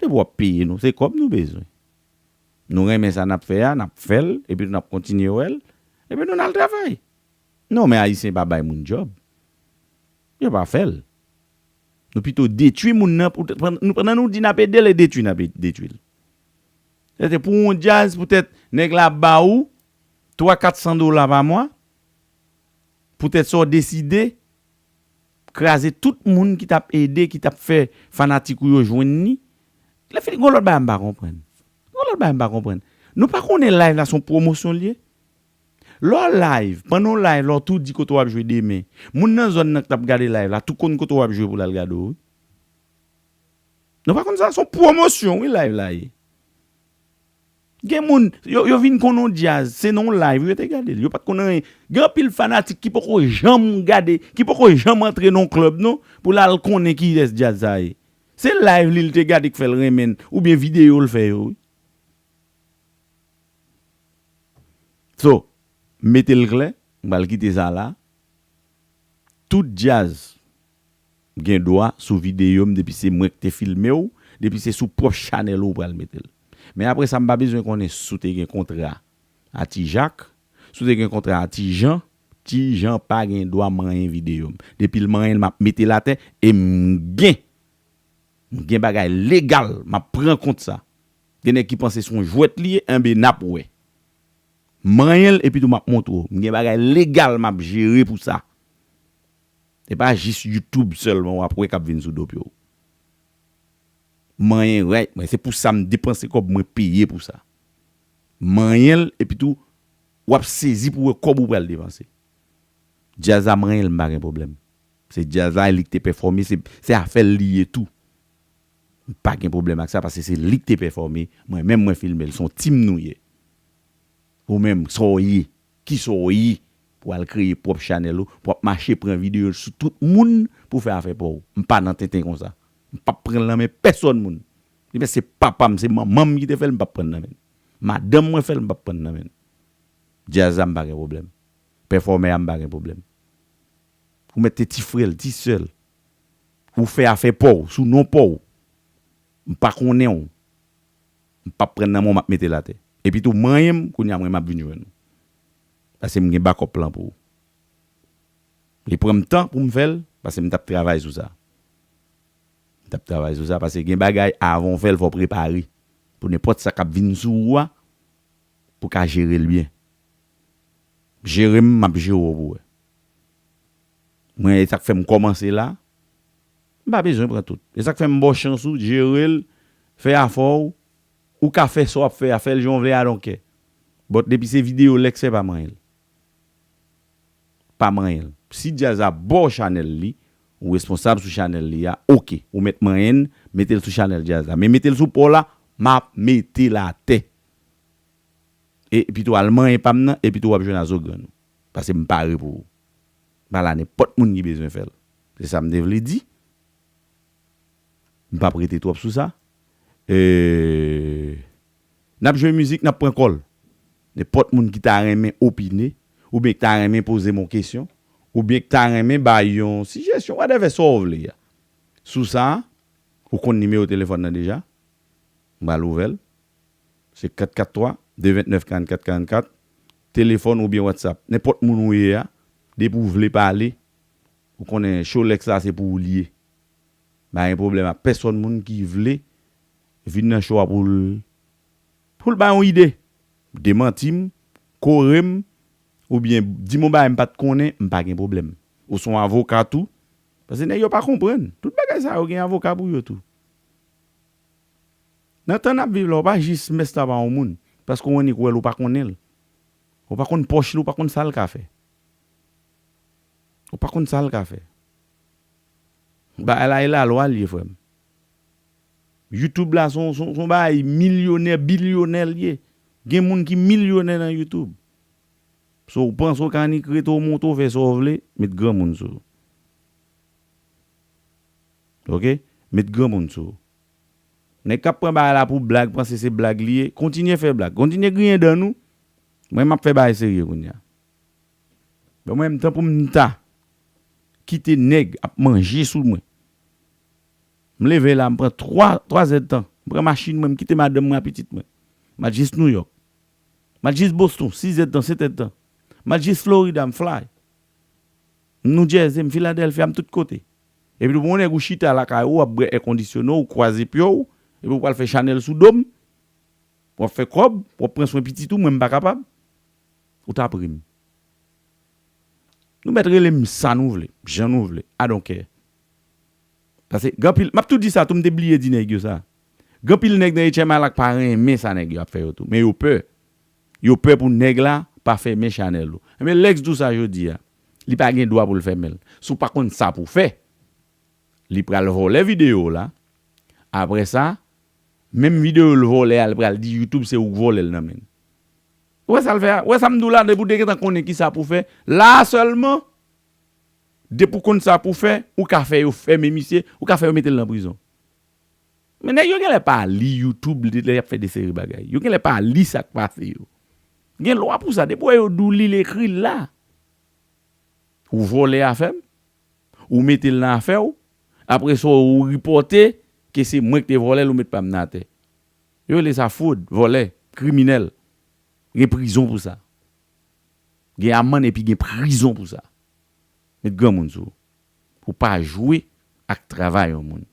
Depi w ap peye nou, se kòb nou bezwen. Nou renmen sa n ap fè a, n ap fè l, epi tou n ap kontinye wè l, epi nou n al travay. Non, men Ayisyen pa bay moun djòb. Yo pa fè l. Nou pito detwi moun nan, pou, nou, pandan nou di n ap ede l, e detwi n ap detwi l. Sètadi pou yon djaz, poutèt nèg la ba ou twa, kat san dola pa mwa, poutèt sa w deside, kraze tout moun ki t ap ede, ki t ap fè fanatik ou yo jwenn li. Lè fini, gon lòt bagay m pa konprann. Gon lòt bagay m pa konprann. Nou pa konnen live la se yon pwomosyon l ye? Lè w live, pandan w live la, w tou di kote w ap jwe demen. Moun nan zòn nan k t ap gade live la, tou konn kote w ap jwe pou l al gade w, wi. Nou pa konn sa, se yon pwomosyon, wi, live la ye. Gen moun, yo, yo vin konn yon djaz, se nan yon live, yo te gade l. Yo pa t konn anyen. Gen anpil fanatik ki poko janm gade, ki poko janm antre nan yon klèb, non, pou l al konnen kiyès djaz sa ye. Se live li l te gade k fè l renmen l, oubyen videyo l fè yo, wi. So, m mete l klè, m pral kite sa la. Tout djaz gen dwa sou videyo m depi se mwen k te filme w, depi se sou pwòp chanèl ou w pral mete l. Men apre sa, m pa bezwen konnen si w te gen kontra a Ti Jak, si w te gen kontra a Ti Jan, Ti Jan pa gen dwa manyen videyo m. Depi l manyen l, m ap mete l atè e m gen, m gen bagay legal, m ap pran kont sa. Gen nèg ki panse se yon jwèt li ye, enben n ap wè. Manyen l epi tou m ap montre w. M gen bagay legal m ap jere pou sa. Se pa jis YouTube sèlman w ap wè k ap vin sou do pye w. Manyen right mwen, se pou sa m depanse kòb mwen peye pou sa. Manyen l epi tou w ap sezi pou wè kòb ou pral depanse. Djaz la manyen l, m pa gen pwoblèm. Se djaz la, li k te pèfòme, se, se afè l li ye tou. M pa gen pwoblèm ak sa, paske se li k te pèfòme, mwen menm mwen filme l, se yon team nou ye. Ou menm, sa w ye, kisa w ye, pou al kreye pwòp chanèl ou, pou ap mache pran videyo sou tout moun pou fè afè pa w. M pa nan tenten konsa. M p ap pran l nan men pèsòn moun. Li men se papa m, se manman m ki te fè l, m p ap pran l nan men l. Madanm mwen fè l, m p ap pran l nan men l. Djaz la, m pa gen pwoblèm. Pèfòmè a, m pa gen pwoblèm. Ou mèt te ti frè l, ti sè l. Ou fè afè pa w, sou non pa w. M pa konnen w. M p ap pran nan men w, m ap mete l atè. Epi tou, manyen m, kounye a mwen, m ap vin jwenn ou. Paske m gen bakòp plan pou ou. Li pran m tan pou m fè l, paske m t ap travay sou sa. M t ap travay sou sa, paske gen bagay, avan w fè l, fò w prepare. Pou nenpòt sa k ap vin sou ou a, pou w ka jere l byen. Jere m, m ap jere w pou w wè. Mwen, e sa k fè m kòmanse la, m pa bezwen pran tout. E sa k fè m ba w chans ou jere l, fè afè w, ou ka fè sa w ap fè a, fè l jan w vle, I don't care. But depi se videyo Lexx fè, pa manyen l. Pa manyen l. Si djaz la ba w chanèl li, ou responsab sou chanèl li a, oke. Ou mèt manyen l, mete l sou chanèl djaz la. Men mete l sou pa w la, m ap mete l atè. E, epi tou al manyen pa m nan, epi tou w ap jwenn a zo grenn ou. Paske m pare pou ou. M pa la nenpòt moun ki bezwen fè l. Se sa m te vle di. M p ap rete twòp sou sa. E, n ap jwe mizik, n ap pran kòl. Nenpòt moun ki ta renmen opine, oubyen ki ta renmen poze m yon kesyon, oubyen ki ta renmen bay yon sijesyon, whatever, sa w vle a. Sou sa, ou konn nimewo telefòn nan deja. M pral ouvè l. Se kat kat twa, de vennèf, karannkat, karannkat. Telefòn oubyen WhatsApp. Nenpòt moun ou ye a, depi w vle pale, ou konnen show Lexx la se pou ou li ye. Pa gen pwoblèm ak pèsòn moun ki vle vin nan show a pou l, pou l bay yon ide. Demanti m, kore m, oubyen di m yon bagay m pa t konnen, m pa gen pwoblèm. Ou se yon avoka tou. Paske nèg yo pa konprann. Tout bagay sa yo gen avoka pou yo tou. Nan tan n ap viv la, ou pa jis mèsta pa yon moun, paske w annik wè l, ou pa konnen l. Ou pa konn pòch li, ou pa konn sa l ka fè. Ou pa konn sa l ka fè. Bagay la e lalwa l ye, frè m. YouTube la se yon, se yon, se yon bagay milyonè, bilyonè l ye. Gen moun ki milyonè nan YouTube. So, ou panse w ka annik rete w monte w fè sa w vle, met granmoun sou ou. Oke? Met granmoun sou ou. Nèg k ap pran bagay la pou blag, panse se blag li ye, kontinye fè blag. Kontinye griyen dan nou. Mwen, m ap fè bagay serye kounye a. Bon, mwen, m tan pou m ta kite nèg ap manje sou mwen. M leve la, m pran twa, twa zèdtan. M pran machin mwen, m kite madanm mwen ak pitit mwen. M al jis New York. M al jis Boston, sis zèdtan, sèt èdtan. M al jis Florida, m fly. M New Jersey, m Philadelphia, m tout kote. Epi tou, bon, nèg ou chita lakay ou, w ap bwè èkondisyone, ou kwaze pye w, epi ou pral fè chanèl sou do m, w ap fè kòb, w ap pran swen pitit ou, mwen m pa kapab. Ou t ap ri m. Nou mèt rele m sa nou vle, jan nou vle. I don't care. Paske gen anpil, m ap tou di sa tou, m te bliye di nèg yo sa. Gen anpil nèg nan H M I la k pa renmen sa nèg yo ap fè yo tou. Men yo pè. Yo pè pou nèg la pa fèmen chanèl ou. Enben, Lex di w sa jodi a. Li pa gen dwa pou l fèmen l. Si w pa konn sa pou w fè, li pral vòlè videyo w la. Apre sa, menm videyo l vòlè a, li pral di YouTube se ou k vòlè l nan men l. Ou wè sa l fè a? Ou wè sa m di w la? Depi w te gentan konnen ki sa pou w fè, la a sèlman, depi w konn sa pou w fè, ou ka fè yo fèmen misye, ou ka fè yo mete l nan prizon. Men nèg yo genlè pa li YouTube lè y ap fè de seri bagay. Yo genlè pa li sa k pase yo. Gen lwa pou sa. Depi w wè yo di w li l ekri l la. Ou vòlè afè m, ou mete l nan afè w, apre sa ou ripòte ke se mwen ki te vòlè l, ou met pa m nan atè. Yo rele sa fwod, vòlè, kriminèl. Gen prizon pou sa. Gen amann epi gen prizon pou sa. Met granmoun sou ou. Pou pa jwe ak travay yon moun.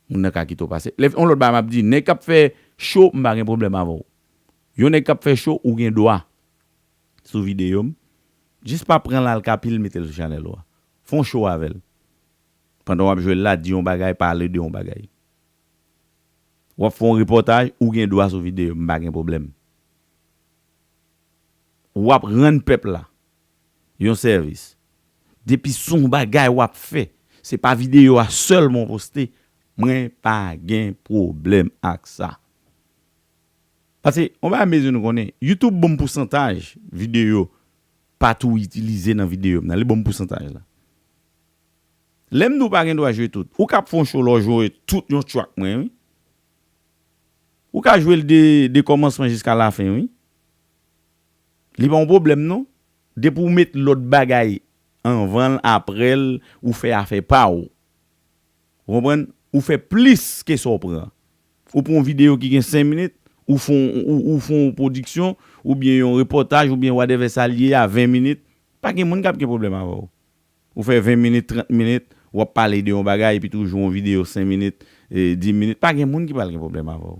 Moun nan ka kite w pase. Lè, yon lòt bagay m ap di, nèg k ap fè cho, m pa gen pwoblèm avè w. Yon nèg k ap fè cho, ou gen dwa sou videyo m. Jis pa pran l al kapil, mete l sou chanèl ou a. Fè yon cho avè l. Pandan w ap jwe l la, di yon bagay, pale de yon bagay. W ap fè yon repòtaj, ou gen dwa sou videyo m, m pa gen pwoblèm. W ap rann pèp la yon sèvis. Depi se yon bagay w ap fè, se pa videyo a sèlman w poste, mwen pa gen pwoblèm ak sa. Paske, yon bagay m bezwen nou konnen, YouTube ban m pousantaj videyo pa tou itilize nan videyo m nan. Li ban m pousantaj la. Lè m di w pa gen dwa jwe tout, ou ka ap fè yon show lè w jwe tout yon track mwen, wi. Ou ka jwe l de, de kòmansman jiska lafen, wi. Li pa yon pwoblèm, non. Depi w met lòt bagay anvan l, apre l, ou fè afè pa w. Ou konprann? Ou fè plis ke sa w pran. Ou pran yon videyo ki gen senk minit, ou fè yon, ou, ou fè yon pwodiksyon, oubyen yon repòtaj, oubyen whatever sa l ye a, ven minit. Pa gen moun k ap gen pwoblèm avè w. Ou fè ven minit, trant minit, w ap pale de yon bagay, epi tou jwe yon videyo senk minit, e, dis minit. Pa gen moun ki pral gen pwoblèm avè w.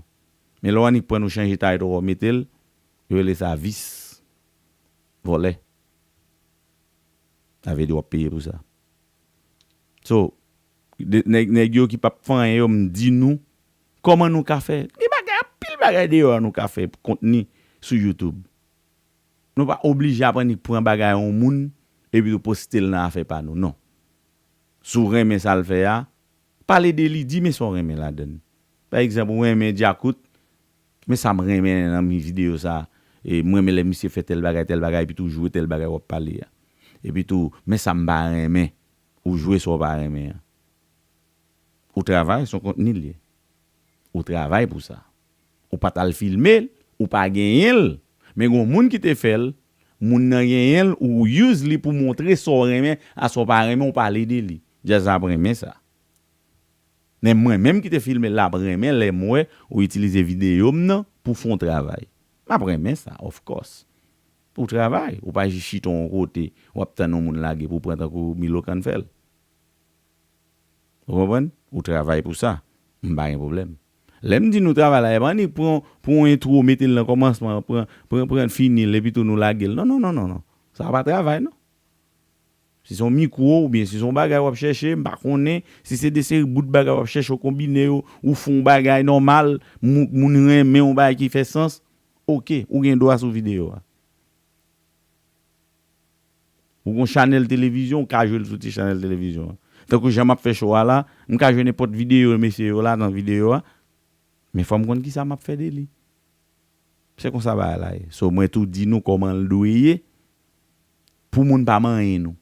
Men lè w annik pran, ou chanje title, w mete l, yo rele sa vis. Vòlè. Sa vle di w ap peye pou sa. So, de, nèg, nèg yo ki p ap fè anyen yo, m di nou, kòman nou ka fè? Gen bagay, anpil bagay deyò a nou ka fè kontni sou YouTube. Nou pa oblije ap annik pran bagay yon moun, epi tou poste l nan afè pa nou. Non. Si w renmen sa l fè a, pale de li, di men sa w renmen ladan l. Pa egzanp, ou renmen Djakout, men sa m renmen nan mi videyo sa, e m renmen lè misye fè tèl bagay, tèl bagay, epi tou jwe tèl bagay w ap pale a. Epi tou, men sa m pa renmen, ou jwe sa w pa renmen an. Ou travay, se yon kontni l ye. Ou travay pou sa. Ou pa t al filme l, ou pa genyen l. Men gen yon moun ki te fè l, moun nan genyen l, ou use li pou montre sa w renmen, a sa w pa renmen, ou pale de li. Djaz la ap renmen sa. Men mwen menm ki te filme l la ap renmen lè m wè ou itilize videyo m nan pou fè yon travay. M ap renmen sa, of course. Ou travay, ou pa jis chita yon kote, w ap tann yon moun lage pou pran tankou Milo Can fè l. Ou konprann? Ou travay pou sa. M pa gen pwoblèm. Lè m di nou travay la, e pa annik pran, pran yon entwo, mete l nan kòmansman, pran, pran, pran fini l, epi tou nou lage l. Non, non, non, non, non. Sa pa travay, non. Si se yon mikwo, oubyen si se yon bagay w ap chèche, m pa konnen. Si se de seri bout bagay w ap chèche, w konbine yo, ou fè yon bagay nòmal, moun, moun renmen yon bagay ki fè sans, oke, ou gen dwa sou videyo a. Ou gon chanèl televizyon, ou ka jwe l sou ti chanèl televizyon an. Tankou jan m ap fè show a la, m ka jwe nenpòt videyo mesye yo la nan videyo a. Men fò m konn kisa m ap fè de li. Se konsa bagay la ye. So, mwen tou di nou kòman l dwe ye pou moun pa manyen nou.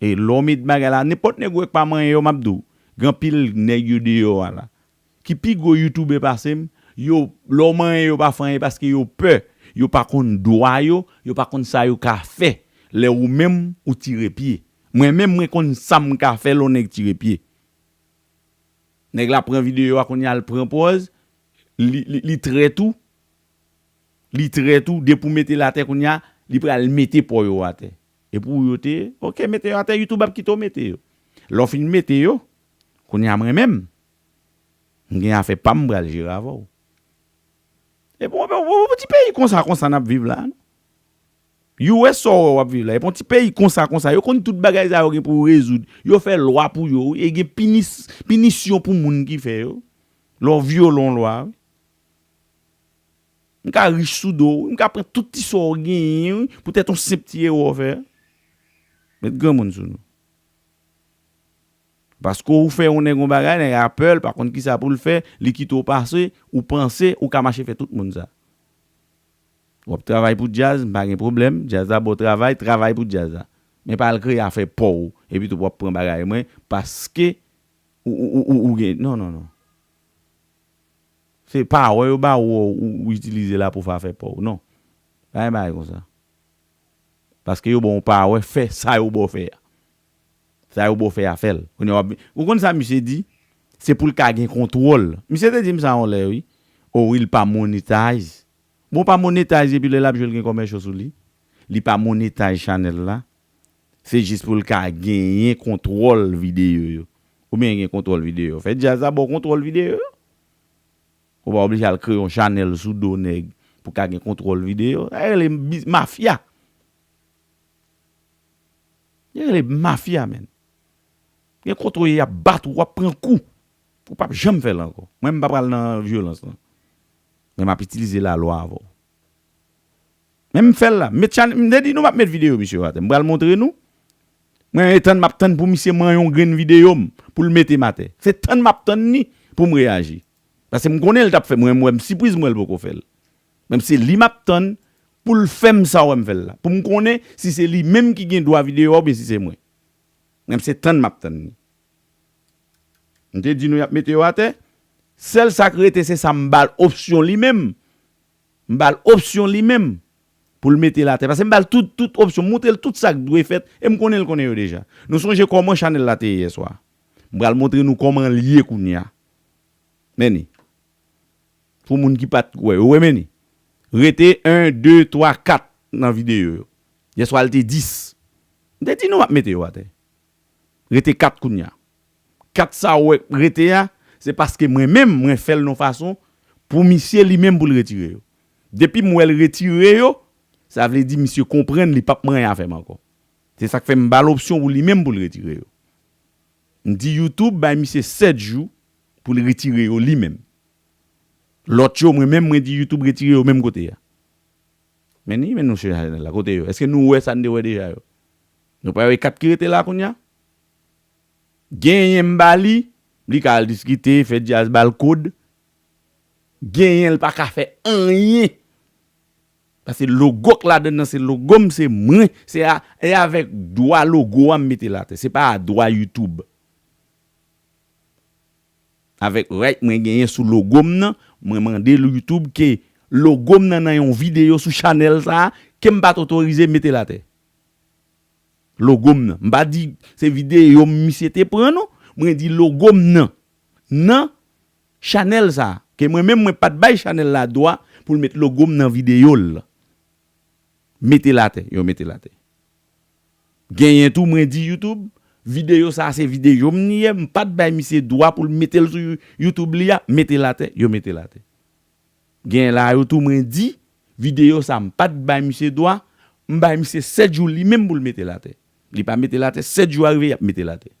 E lè w met bagay la, nenpòt nèg ou wè k pa manyen yo, m ap di w, gen anpil nèg yo deyò a la ki pi gwo youtube pase m, yo, lè w manyen yo pa fè anyen paske yo pè, yo pa konn dwa yo, yo pa konn sa yo ka fè. Lè ou menm, ou tire pye. Mwen menm, mwen konn sa m ka fè lè yon nèg tire pye. Nèg la pran videyo a, kounye a l pran pòz, li, li, li trèt ou, li trèt ou, depi w mete l atè kounye a, li pral mete pa w yo atè. E pou ou yo te ye, oke, mete yo atè, YouTube ap kite w mete yo. Lè w fin mete yo, kounye a mwen menm, m gen afè pa m, m pral jere avè w. E bon, bon, bon, bon, ti peyi konsa, konsa n ap viv la, non? U S sa w wè w ap viv la, e pa yon ti peyi konsa, konsa. Yo konn tout bagay sa yo gen pou yo rezoud. Yo fè lwa pou yo, wi, e gen pinis-, pinisyon pou moun ki fè yo. Lè w vyole yon lwa, wi. M ka rich sou do w, wi. M ka pran tout ti sa w genyen, wi, poutèt yon senp ti erè w fè. Met granmoun sou nou. Paske ou fè yon nèg yon bagay, nèg a pè, l pa konn kisa pou l fè, li kite w pase, ou panse, ou ka mache fè tout moun sa. W ap travay pou djaz, m pa gen pwoblèm, djaz la ba w travay, travay pou djaz la. Men pa al kreye afè pa w, epi tou w ap pran bagay mwen, paske ou, ou, ou, ou, ou gen, non, non, non. Se pawè yo ba w, ou, ou itilize la pou fè afè pa w. Non. Pa gen bagay konsa. Paske yo ba w pawè, fè sa yo ba w fè a. Sa yo ba w fè a, fè l. Kounye a w ap vin, ou konn sa misye di? Se pou l ka gen kontwòl. Misye te di m sa yon lè, wi. O wi, l pa monetize. Bon, pa monetize, epi lè l ap jwe, l gen commercial sou li. Li pa monetize chanèl la. Se jis pou l ka genyen kontwòl videyo yo. Oubyen gen kontwòl videyo yo. Fè djaz la ba w kontwòl videyo yo. Ou pa oblije al kreye yon chanèl sou do nèg pou ka gen kontwòl videyo. Sa rele biz-, mafya. Yo rele mafya, menn. Gen kote w ye, y ap bat ou, w ap pran kou. Ou p ap janm fè l ankò. Mwen, m pa pral nan vyolans lan. Men m ap itilize lalwa avè w. Men m fè l la. Met chan-, m te di nou m ap met videyo misye yo atè. M pral montre nou. Mwen, e tann m ap tann pou misye manyen yon grenn videyo m, pou l mete m atè. Se tann m ap tann ni pou m reyaji. Paske m konnen l t ap fè, mwen, m wè m sipriz, m wè l poko fè l. Men se li m ap tann pou l fè m sa w wè m fè l la. Pou m konnen si se li menm ki gen dwa videyo a oubyen si se mwen. Men se tann m ap tann li. M te di nou y ap mete yo atè. Sèl sa k rete, se sa m ba l opsyon li menm. M ba l opsyon li menm pou l mete l atè. Paske m ba l tout, tout opsyon, m montre l tout sa k dwe fèt, e m konnen l konnen yo deja. Nou sonje kòman chanèl la te ye yèswa. M pral montre nou kòman l ye kounye a. Men ni. Pou moun ki pa t wè, yo wè men ni. Rete en, de, twa, kat nan videyo yo. Yèswa l te dis. M te di nou m ap mete yo atè. Rete kat kounye a. Kat sa w wè rete a, se paske mwen menm, mwen fè l yon fason pou misye li menm pou l retire yo. Depi m wè l retire yo, sa vle di misye konprann li p ap manyen avè m ankò. Se sa k fè m ba l opsyon pou li menm pou l retire yo. M di YouTube bay misye sèt jou pou l retire yo li menm. Lòt yo, mwen menm, mwen di YouTube retire yo menm kote a. Men ni, men nou se chanèl la, kote yo? Èske nou wè sa n te wè deja yo? Nou pa wè kat ki rete la kounye a? Genyen m ba li, li ka al diskite, fè djaz ba l kòd. Genyen l pa ka fè anyen. Paske logo k ladan nan se logo m, se mwen, se a, e avèk dwa logo a m mete l atè. Se pa a dwa YouTube. Avèk right mwen genyen sou logo m nan, mwen mande YouTube ke logo m nan nan yon videyo sou chanèl sa a, ke m pa t otorize mete l atè. Logo m nan. M pa di se videyo m misye te pran non. Mwen di logo m nan. Nan chanèl sa a. Ke mwen menm mwen pa t bay chanèl la dwa pou l met logo m nan videyo l. Mete l atè. Yo mete l atè. Genyen tou mwen di YouTube, videyo sa a se videyo m li ye, m pa t bay misye dwa pou l mete l sou You-, YouTube li a, mete l atè, yo mete l atè. Genyen la yo tou mwen di, videyo sa a m pa t bay misye dwa, m bay misye sèt jou li menm pou l mete l atè. Li pa mete l atè, sèt jou a rive, y ap mete l atè.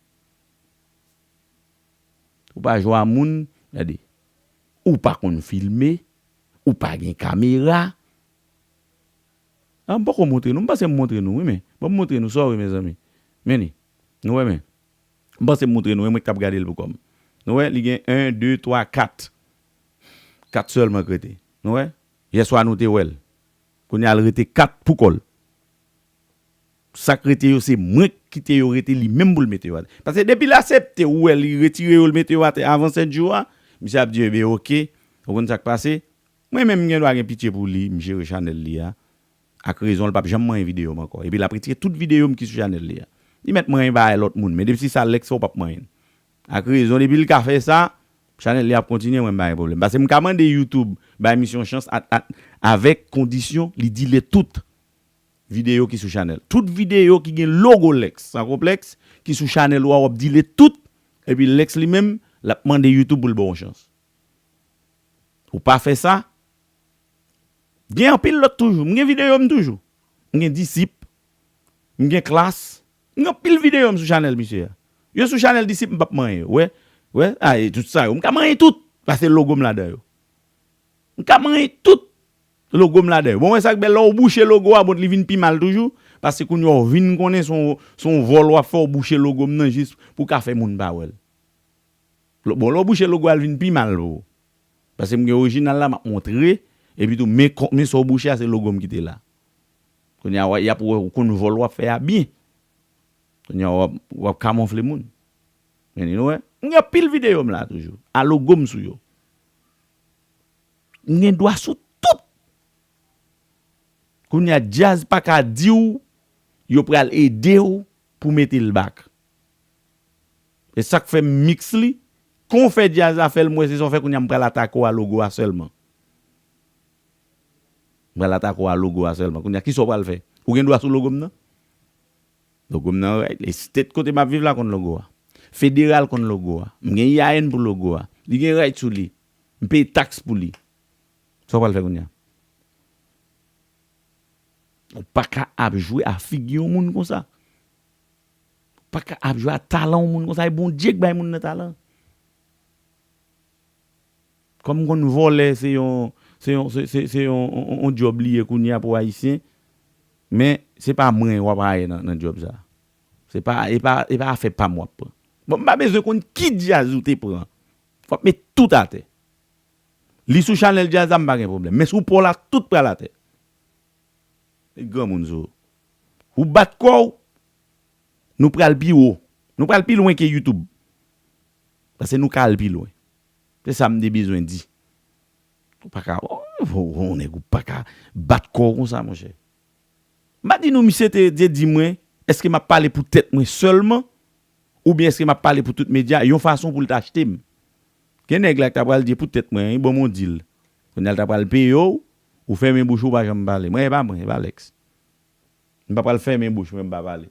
Ou pa jwe a moun, gade. Ou pa konn filme, ou pa gen kamera. A, m poko montre nou, m panse m montre nou, wi, men. Bon, m montre nou sa, wi, mezanmi. Men ni. Nou wè, men. M panse m montre nou, e mwen k ap gade l pou kò m. Nou wè, li gen en, de, twa, kat. Kat sèlman k rete. Nou wè? Yèswa nou te wè l. Kounye a l rete kat pou kò l. Sa k rete yo, se mwen k kite yo rete li menm pou l mete yo atè. Paske depi l asepte, ou wè li retire yo, l mete yo atè avan sèt jou a, misye ap di, ebyen, oke, ou konn sa k pase? Mwen menm, m gen dwa gen pitye pou li, m jere chanèl li a. Ak rezon, l p ap janm manyen videyo m ankò. Epi l ap retire tout videyo m ki sou chanèl li a. Li mèt manyen bagay lòt moun, men depi se sa Lex fè, ou p ap manyen l. Ak rezon, depi l ka fè sa, chanèl li ap kontinye, mwen m pa gen pwoblèm. Paske m ka mande YouTube bay misye yon chans a, a, avèk kondisyon, li delete tout videyo ki sou chanèl. Tout videyo ki gen logo Lex, san konplèks, ki sou chanèl ou a, w ap delete tout, epi Lex li menm, l ap mande YouTube pou l ba w yon chans. Ou pa fè sa, gen anpil lòt toujou. M gen videyo m toujou. M gen disip. M gen klas. M gen anpil videyo m sou chanèl misye a. Yo sou chanèl disip, m p ap manyen yo. Wè, wè, a, e tout sa yo. M ka manyen tout. Pase logo m ladan yo. M ka manyen tout logo m ladan yo. Bon, wè sa k bèl, lè w bouche logo a, bon, li vin pi mal toujou. Pase kounye a w vin konnen se yon, se yon vòl w ap fè, w bouche logo m nan jis pou w ka fè moun pa wè l. Lo-, bon, lè w bouche logo a, l vin pi mal pou ou. Paske m gen orijinal la, m ap montre, epi tou, men kon-, men sa w bouche a, se logo m ki te la. Kounye a, w a, y ap wè ou konn vòl w ap fè a byen. Kounye a, w ap, w ap kamonfle moun. Men nou wè, m gen anpil videyo m la toujou. A logo m sou yo. M gen dwa sou tout. Kounye a, djaz pa ka di w, yo pral ede w pou mete l back. E sa k fè m mix li. Kon w fè djaz la fè l, m wè se sa w fè, kounye a m pral atake w a logo a sèlman. M pral atake w a logo a sèlman. Kounye a, kisa w pral fè? Ou gen dwa sou logo m nan? Logo m nan, right. E state kote m ap viv la konn logo a. Federal konn logo a. M gen I A N pou logo a. Li gen right sou li. M peye taks pou li. Sa w pral fè kounye a? Ou pa ka ap jwe a figi yon moun konsa. Ou pa ka ap jwe a talan yon moun konsa. E Bondye k bay moun nan talan. Kòm m konn vòlè, se yon, se yon, se, se, se yon, yon, yon djòb li ye kounye a pou Ayisyen. Men, se pa mwen w ap rayi nan, nan djòb sa. Se pa, e pa, e pa afè pa m w ap pran. Bon, m pa bezwen konn ki djaz ou te pran. W ap met tout atè. Li sou chanèl djaz la, m pa gen pwoblèm. Men sou pa w la, tout pral atè. Met granmoun sou ou. Ou bat kò w, nou pral pi wo. Nou pral pi lwen ke YouTube. Paske nou ka al pi lwen. Se sa m te bezwen di. Ou pa ka, oh, oh, oh, nèg, ou pa ka bat kò w konsa, monchè. M pa di nou, misye te, te di mwen, èske m ap pale pou tèt mwen sèlman, oubyen èske m ap pale pou tout medya, yon fason pou l t achte m. Gen nèg la ki ta pral di pou tèt mwen, wi, ban m yon deal. Kounye a l ta pral peye w, ou fèmen bouch ou, ou pa janm pale. Mwen, e pa mwen, e pa Lex. M pa pral fèmen bouch mwen, m pa pale.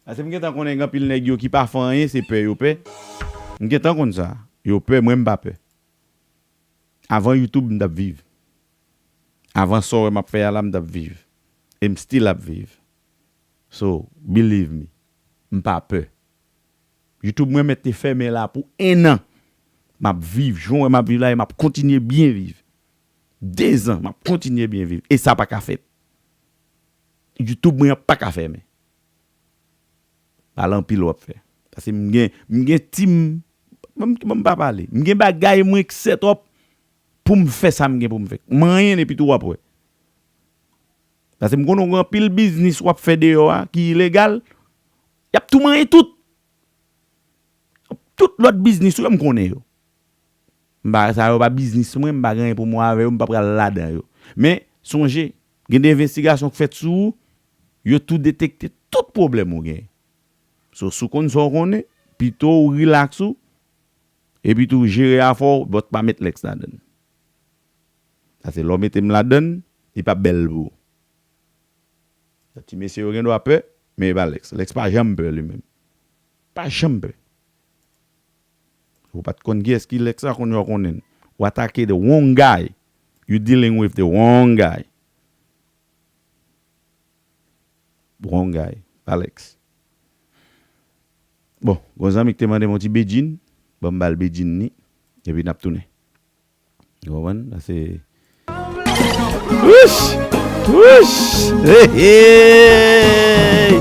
Paske m gentan konnen gen anpil nèg yo ki pa fè anyen, se pè yo pè. M gentan konn sa. Yo pè, mwen m pa pè. Avan YouTube, m t ap viv. Avan sa w wè m ap fè a la, m t ap viv. E m still ap viv. So, believe me, m pa pè. YouTube mwen mèt te fèmen la pou en an. M ap viv, jan w wè m ap viv la, e m ap kontinye byen viv. De zan, m ap kontinye byen viv. E sa pa ka fèt. YouTube mwen an pa ka fèmen. Pale anpil w ap fè. Paske m gen, m gen team, ban m, ban m pa pale. M gen bagay mwen k set up pou m fè sa m gen pou m fè. Manyen epi tou w ap wè. Paske m konnen w gen anpil biznis w ap fè deyò a ki ilegal. Y ap tou manyen tout. Tout lòt biznis ou yo, m konnen yo. M pa, sa yo pa biznis mwen, m pa gen anyen pou m wè avè yo, m pa pral ladan yo. Men, sonje, gen de envestigasyon k fèt sou ou, yo tou detekte tout pwoblèm ou gen. So, si w konn sa w konnen, pito w relax ou, epi tou jere afè w, but pa met Lex ladan l. Paske lè w mete m ladan l, li p ap bèl pou ou. Ti mesye yo gen dwa pè, men e pa Lex. Lex pa janm pè li menm. Pa janm pè. Ou pa t konn kiyès ki Lex la, kounye a w konnen l. Ou atake the wrong guy. You dealing with the wrong guy. Wrong guy. Pa Lex. Bon, gon zanmi ki te mande m yon ti bedjin. Ban m ba l bedjin li. Epi n ap tounen. Ou konprann? Sa se Wouch! Wouch! Hey, hey!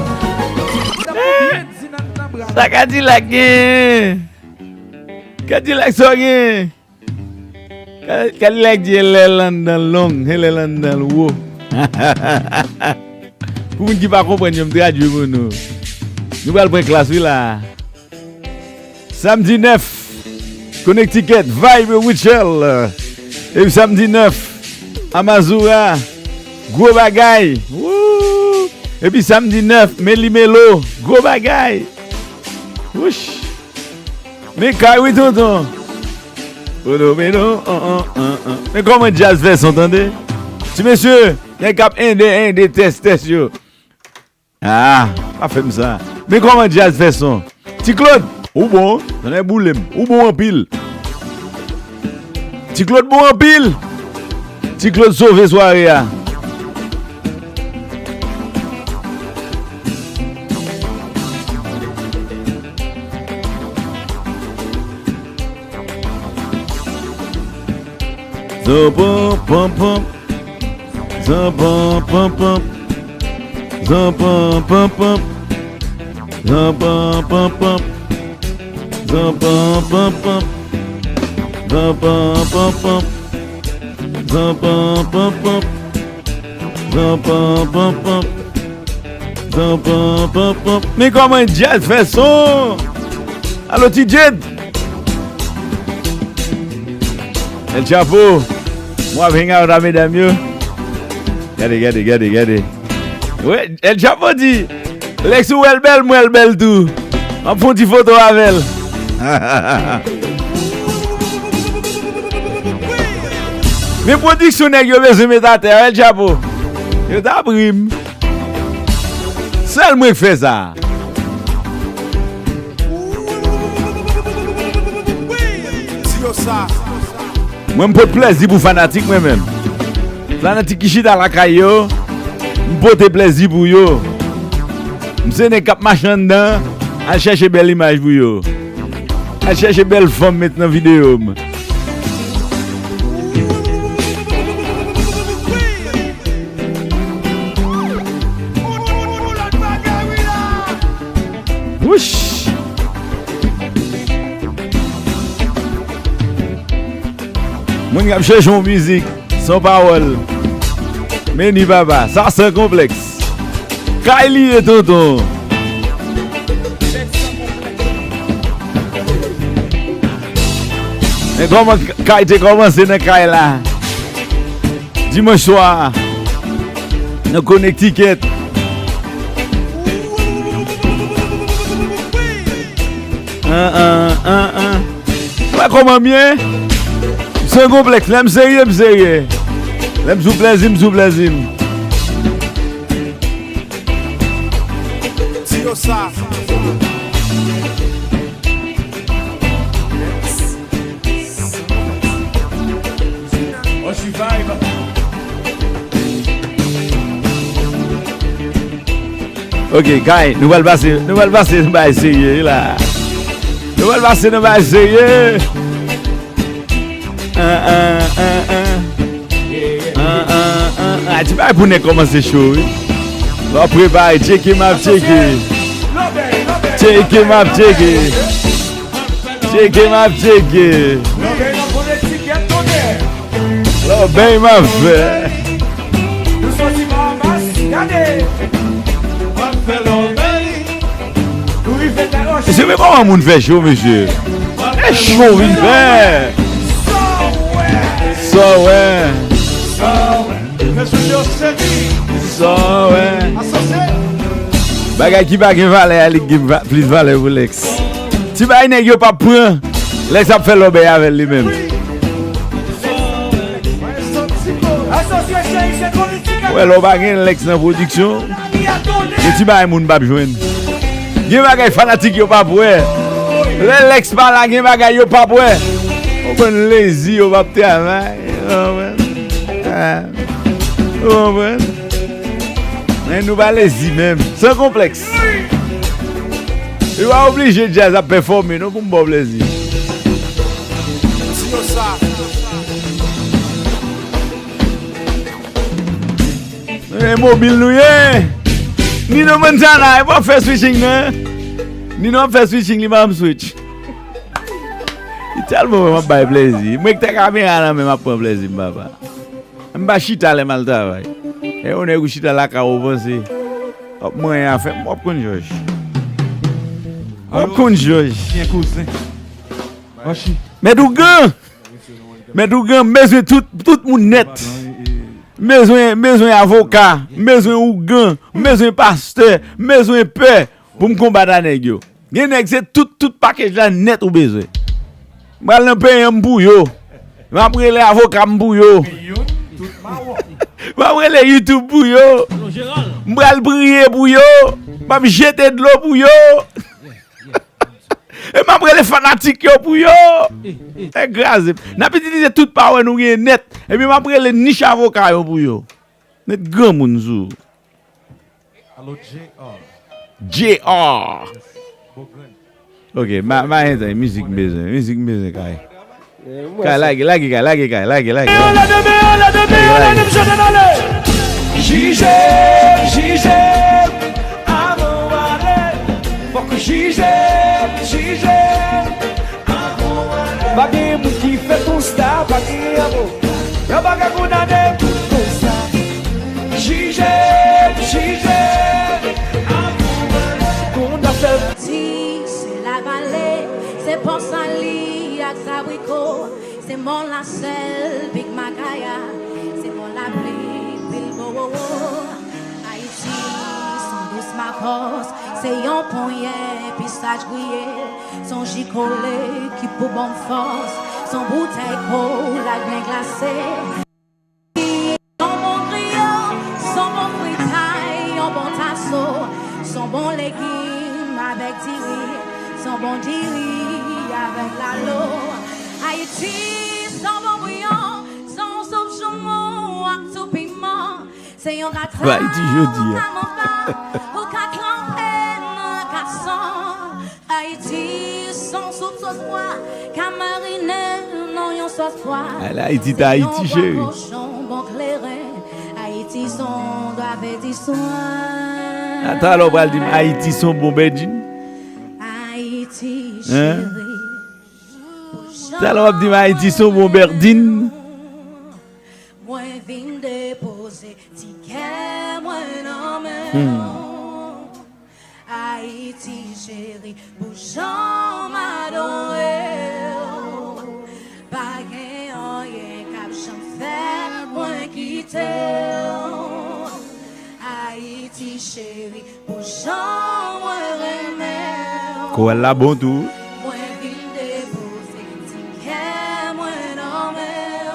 Sa Kadilak gen? Kadilak sa w gen? Ka-, Kadilak di e lè l anndan l long, e lè l anndan l wo. Pou moun ki pa konprann yo, m tradui pou nou. Nou pral pran klas wi la. Samdi nèf, Connecticut, Vibe Ritual. Epi samdi nèf, Amazura, gwo bagay. Woo! Epi samdi nèf, Meli Melo, gwo bagay. Wouch! Men kay wi, tonton. Bodo, bodo, an, an, an, an. Men kòman djaz fè son, tande? Ti mesye, nèg k ap ende, ende, tès, tès yo. Ah, pa fè m sa. Men kòman djaz fè son? Ti Claude, ou bon, tande boule m. Ou bon anpil. Ti Claude bon anpil. Ti Claude sove sware a. Zan pam pam pam. Zan pam pam pam. Zan pam pam pam. Zan pam pam pam. Zan pam pam pam. Zan pam pam pam. Zan pam pam pam. Zan pam pam pam. Zan pam pam pam. Men kòman djaz fè son? Alo, Ti Djed. El Chapo, mwen ap hang out a medam yo. Gade, gade, gade, gade. Wi, El Chapo di, Lex, ou wè l bèl, mwen l bèl tou. M ap fè yon ti foto avè l. Men pwodiksyon nèg yo bezwen met atè a, El Chapo. Yo t ap ri m. Sèl mwen k fè sa. Mwen, m pot plèzi pou fanatik mwen menm. Fanatik ki chita lakay yo, m pote plèzi pou yo. M se nèg k ap mache anndan, al chèche bèl imaj pou yo. Al chèche bèl fanm met nan videyo m. Wouch! Moun k ap chèche yon mizik san pawòl. Men ni papa, sa san konplèks. Kay li ye, tonton. Men kòman k-, kay te kòmanse nan kay la? Dimanch swa, nan Connecticut. An, an, an, an. Wè kòman m ye? M san konplèks. Lè m serye, m serye. Lè m sou plèzi, m sou plèzi m. Ti yo sa. Ok, kay, nou pral pase, nou pral pase nan bagay serye la. Nou pral pase nan bagay serye. An, an, an, an. An, an, an, an. Ti bagay pou nèg kòmanse cho, wi. Lè w prepare, tcheke m ap tcheke. Tcheke m ap tcheke. Tcheke m ap tcheke. Lòbèy m ap fè. Mesye, men kòman moun fè cho, mesye? E cho vin fè. Sa w wè. Sa w wè. Bagay ki pa gen valè a, li gen va-, plis valè pou Lex. Ti bagay nèg yo p ap pran, Lex ap fè lòbèy avè l li menm. Wè, lè w pa gen Lex nan pwodiksyon, gen ti bagay moun p ap jwenn. Gen bagay fanatik yo p ap wè. Lè Lex pa la, gen bagay yo p ap wè. Ou konn lezi, yo p ap travay. Ou konprann? Ah. Ou konprann? Men nou pa lezi menm. San konplèks. Yo pa oblije djaz ap pèfòme, non, pou m ba w plezi. E mobil nou ye. Nino Montana, e pa fè switching, non. Nino ap fè switching, li pa janm switch. Li tèlman wè m ap bay plezi. Mwen ki te kamera nan men m ap pran plezi m, papa. M pa chita lè m al travay. E yon nèg ou chita lakay ou panse w ap manyen afè m, w ap konn jòj. W ap konn jòj. Byen kouzen. Mèt ougan. Mèt ougan, m bezwen tout, tout moun nèt. M bezwen, m bezwen avoka, m bezwen ougan, m bezwen pastè, m bezwen pè pou m konbat a nèg yo. Gen nèg se tout, tout package la nèt ou bezwen. M pral nan peyan m pou yo. M ap rele avoka m pou yo. M ap rele YouTube pou yo. M pral priye pou yo. M ap jete dlo pou yo. E m ap rele fanatik yo pou yo. Nèg kraze. N ap itilize tout pawè nou genyen nèt. Epi m ap rele nich avoka yo pou yo. Met granmoun sou. Alo, J R. J R. Ok, ma, ma enjoy, mizik m bezwen, mizik m bezwen, kay. Kay, lage, lage, kay, lage, kay, lage, lage, lage. Lage, lage. Jije, jije, avan w ale. Fòk jije, jije, avan w ale. Pa gen moun ki fè konsta, pa gen avoka. Yo pa ka kondane pou konsa. Jije, jije. Konn afè. Di se lavale, se pòsali ak zabriko, se mòn lasèl, pik makaya, se mòn lapli, pil bowowo. Ayiti, se yon dous makòs, se yon ponyè pistach griye. Son ji kole ki pou ban m fòs. Son boutèy kola byen glase. Son bon griyo, son bon fritay, yon bon taso. Son bon legim avèk diri. Son bon diri avèk lalo. Ayiti, son bon bouyon, son soup joumou ak tou piman. Se yon gratè Ayiti jodi a. Ou ka tranpe nan gason. Ayiti, son soup sòs pwa, ka marinen nan yon sòs pwa. Ala Ayiti, ta Ayiti, cheri. Kochon, bon kleren. Ayiti, son gave di swa. Talè w pral di m Ayiti, son bon bèdin. Ayiti, cheri. Talè w ap di m Ayiti, son bon bèdin. Mwen vin depoze ti kè mwen nan men w. Ayiti cheri, pou jan m adore w. Pa gen anyen k ap janm fè mwen kite w. Ayiti cheri, pou jan mwen renmen w. Kowal la bon tou. Mwen vin depoze ti kè mwen nan men w.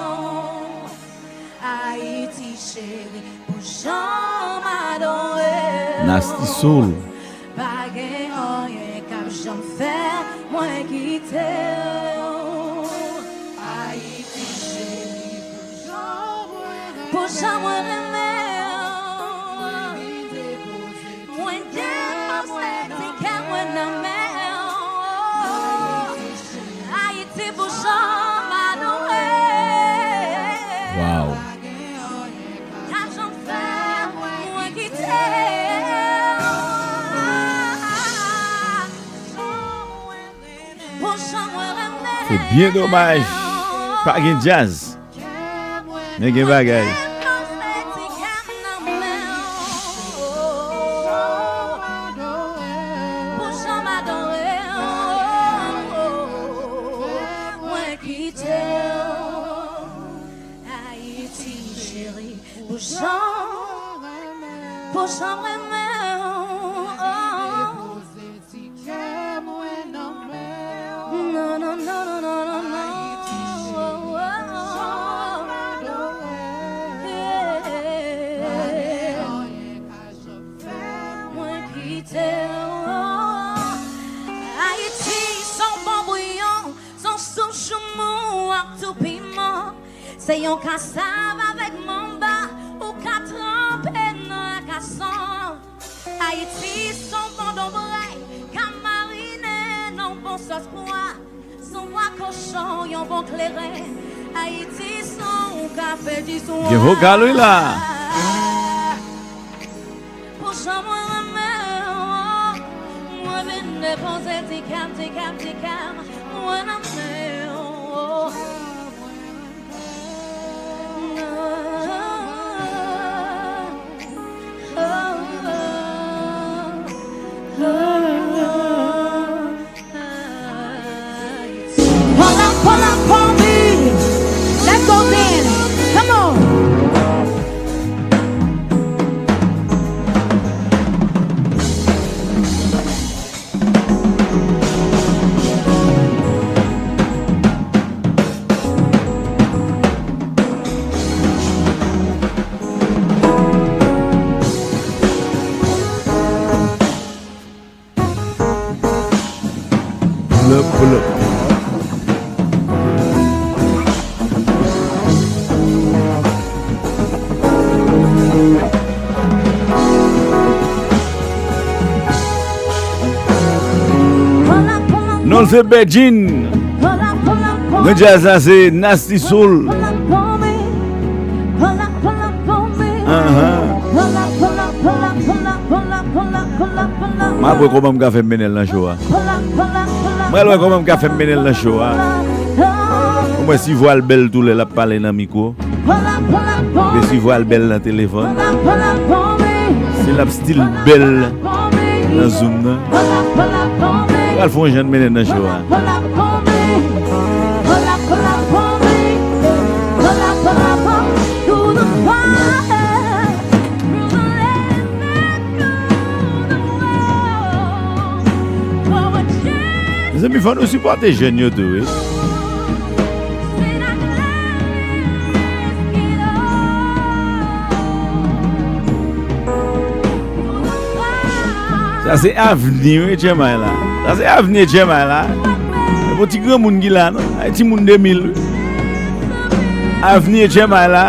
Ayiti cheri, pou jan m adore w. Nasty Soul. Pa gen anyen k ap janm fè mwen kite w. Ayiti cheri, pou jan mwen renmen w. Mwen depoze ti kè mwen nan men w. Ayiti pou jan m adore. Wow. Ka janm fè mwen kite w. Pou jan mwen renmen w. Se byen domaj. Pa gen djaz. Men gen bagay. Ayiti cheri, pou jan, pou jan mwen renmen w. Ti kè mwen nan men w. Non, non, non, non, non, non, non. Ayiti cheri, jan m adore w. Pa gen anyen k ap janm fè mwen kite w. Ayiti, se yon bon bouyon, se yon soup joumou ak tou piman. Se yon kasav avèk manba, ou ka tranpe nan akasan. Ayiti se yon bon donbray, ka marinen nan yon bon sòs pwa. Se yon bwa kochon, yon bon kleren. Ayiti se yon kafe di swa. Gen vokal, wi, la. Pou jan mwen renmen w, mwen vin depoze ti kè m, ti kè m, ti kè m, mwen nan men w. Pull up, pull up on me. Let's go then. Come on. Non, se Bedjine. Nan djaz la, se Nasty Soul. Anhan. M ap wè kòman m ka fè mennen l nan cho a. M al wè kòman m ka fè mennen l nan cho a. Ou mwen si vwa l bèl tou lè l ap pale nan mikwo. Mesye vwa l bèl nan telefòn. Si l ap stil bèl nan zoom nan. Pral fè yon jan de mennen nan cho a. Mezanmi, fò nou sipòte jèn yo tou, wi. Sa se avni, wi, Etchèmay la. Sa se avni Etchèmay la. Se pa ti granmoun ki la, non. Ay, timoun de mil, wi. Avni Etchèmay la.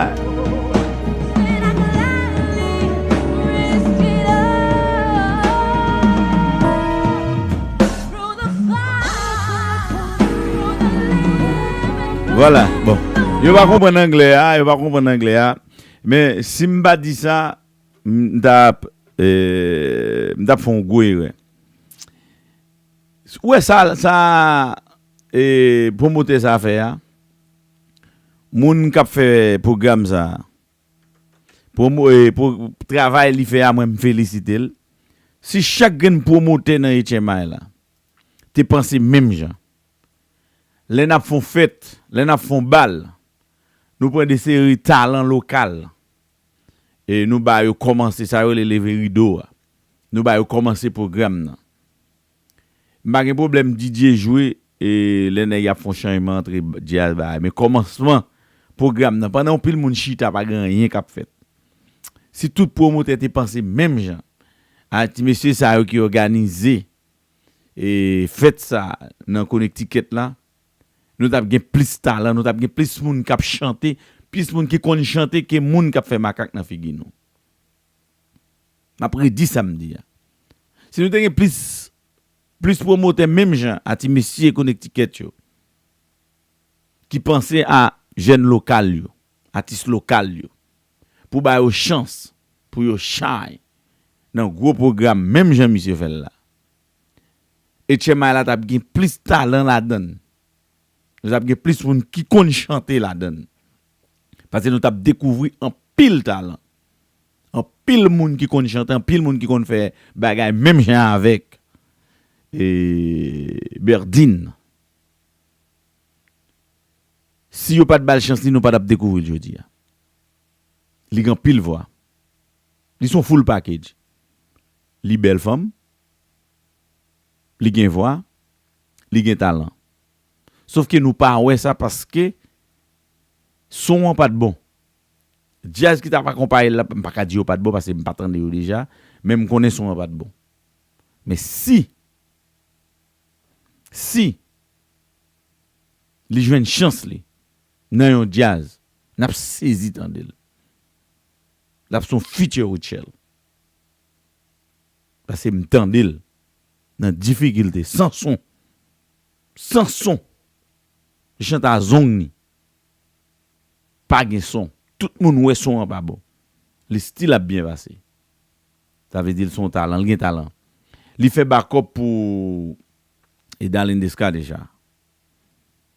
Vwala, bon. Yo pa konprann anglè a, yo pa konprann anglè a. Men si m pa di sa, m t ap, eh, m t ap fè yon gwo erè. Ou wè sa, sa, eh, pwomotè sa fè a? Moun k ap fè pwogram sa a. Pwomo-, eh, pwo-, travay li fè a, mwen, m felisite l. Si chak grenn pwomotè nan H M I la te panse menm jan, lè n ap fè yon fèt, lè n ap fè yon bal, nou pran de seri talan lokal, e nou ba yo kòmanse, sa yo rele leve rido a. Nou ba yo kòmanse pwogram nan. M pa gen pwoblèm D J jwe, e lè nèg y ap fè yon chanjman antre djaz bagay. Men kòmansman pwogram nan, pandan yon pil moun chita, pa gen anyen k ap fèt. Si tout pwomotè te panse menm jan, a ti mesye sa yo ki òganize, e, fèt sa nan Connecticut la, nou t ap gen plis talan, nou t ap gen plis moun k ap chante, plis moun ki konn chante ke moun k ap fè makak nan figi nou. M ap redi sa m di a. Si nou te gen plis, plis pwomotè menm jan a ti mesye Connecticut yo, ki panse a jèn lokal yo, atis lokal yo, pou ba yo chans pou yo shine nan gwo pwogram menm jan misye fè l la, H M I la t ap gen plis talan ladan l. Nou t ap gen plis moun ki konn chante ladan l. Paske nou t ap dekouvri anpil talan. Anpil moun ki konn chante, anpil moun ki konn fè bagay menm jan avèk, e, Berdine. Si yo pa t ba l chans li, nou pa t ap dekouvri l jodi a. Li gen anpil vwa. Li se yon full package. Li bèl fanm, li gen vwa, li gen talan. Sòf ke nou pa wè sa paske son an pa t bon. Djaz ki t ap akonpaye l la, m pa ka di yo pa t bon paske m pa tande yo deja, men m konnen son an pa t bon. Men si, si li jwenn chans li nan yon djaz, n ap sezi tande l. L ap se yon future Rutshelle. Paske m tande l nan difikilte, san son. San son. Li chante a zong ni. Pa gen son. Tout moun wè son an pa bon. Li still ap byen pase. Sa vle di l se yon talan, li gen talan. Li fè backup pou, e, Darlene Desca deja.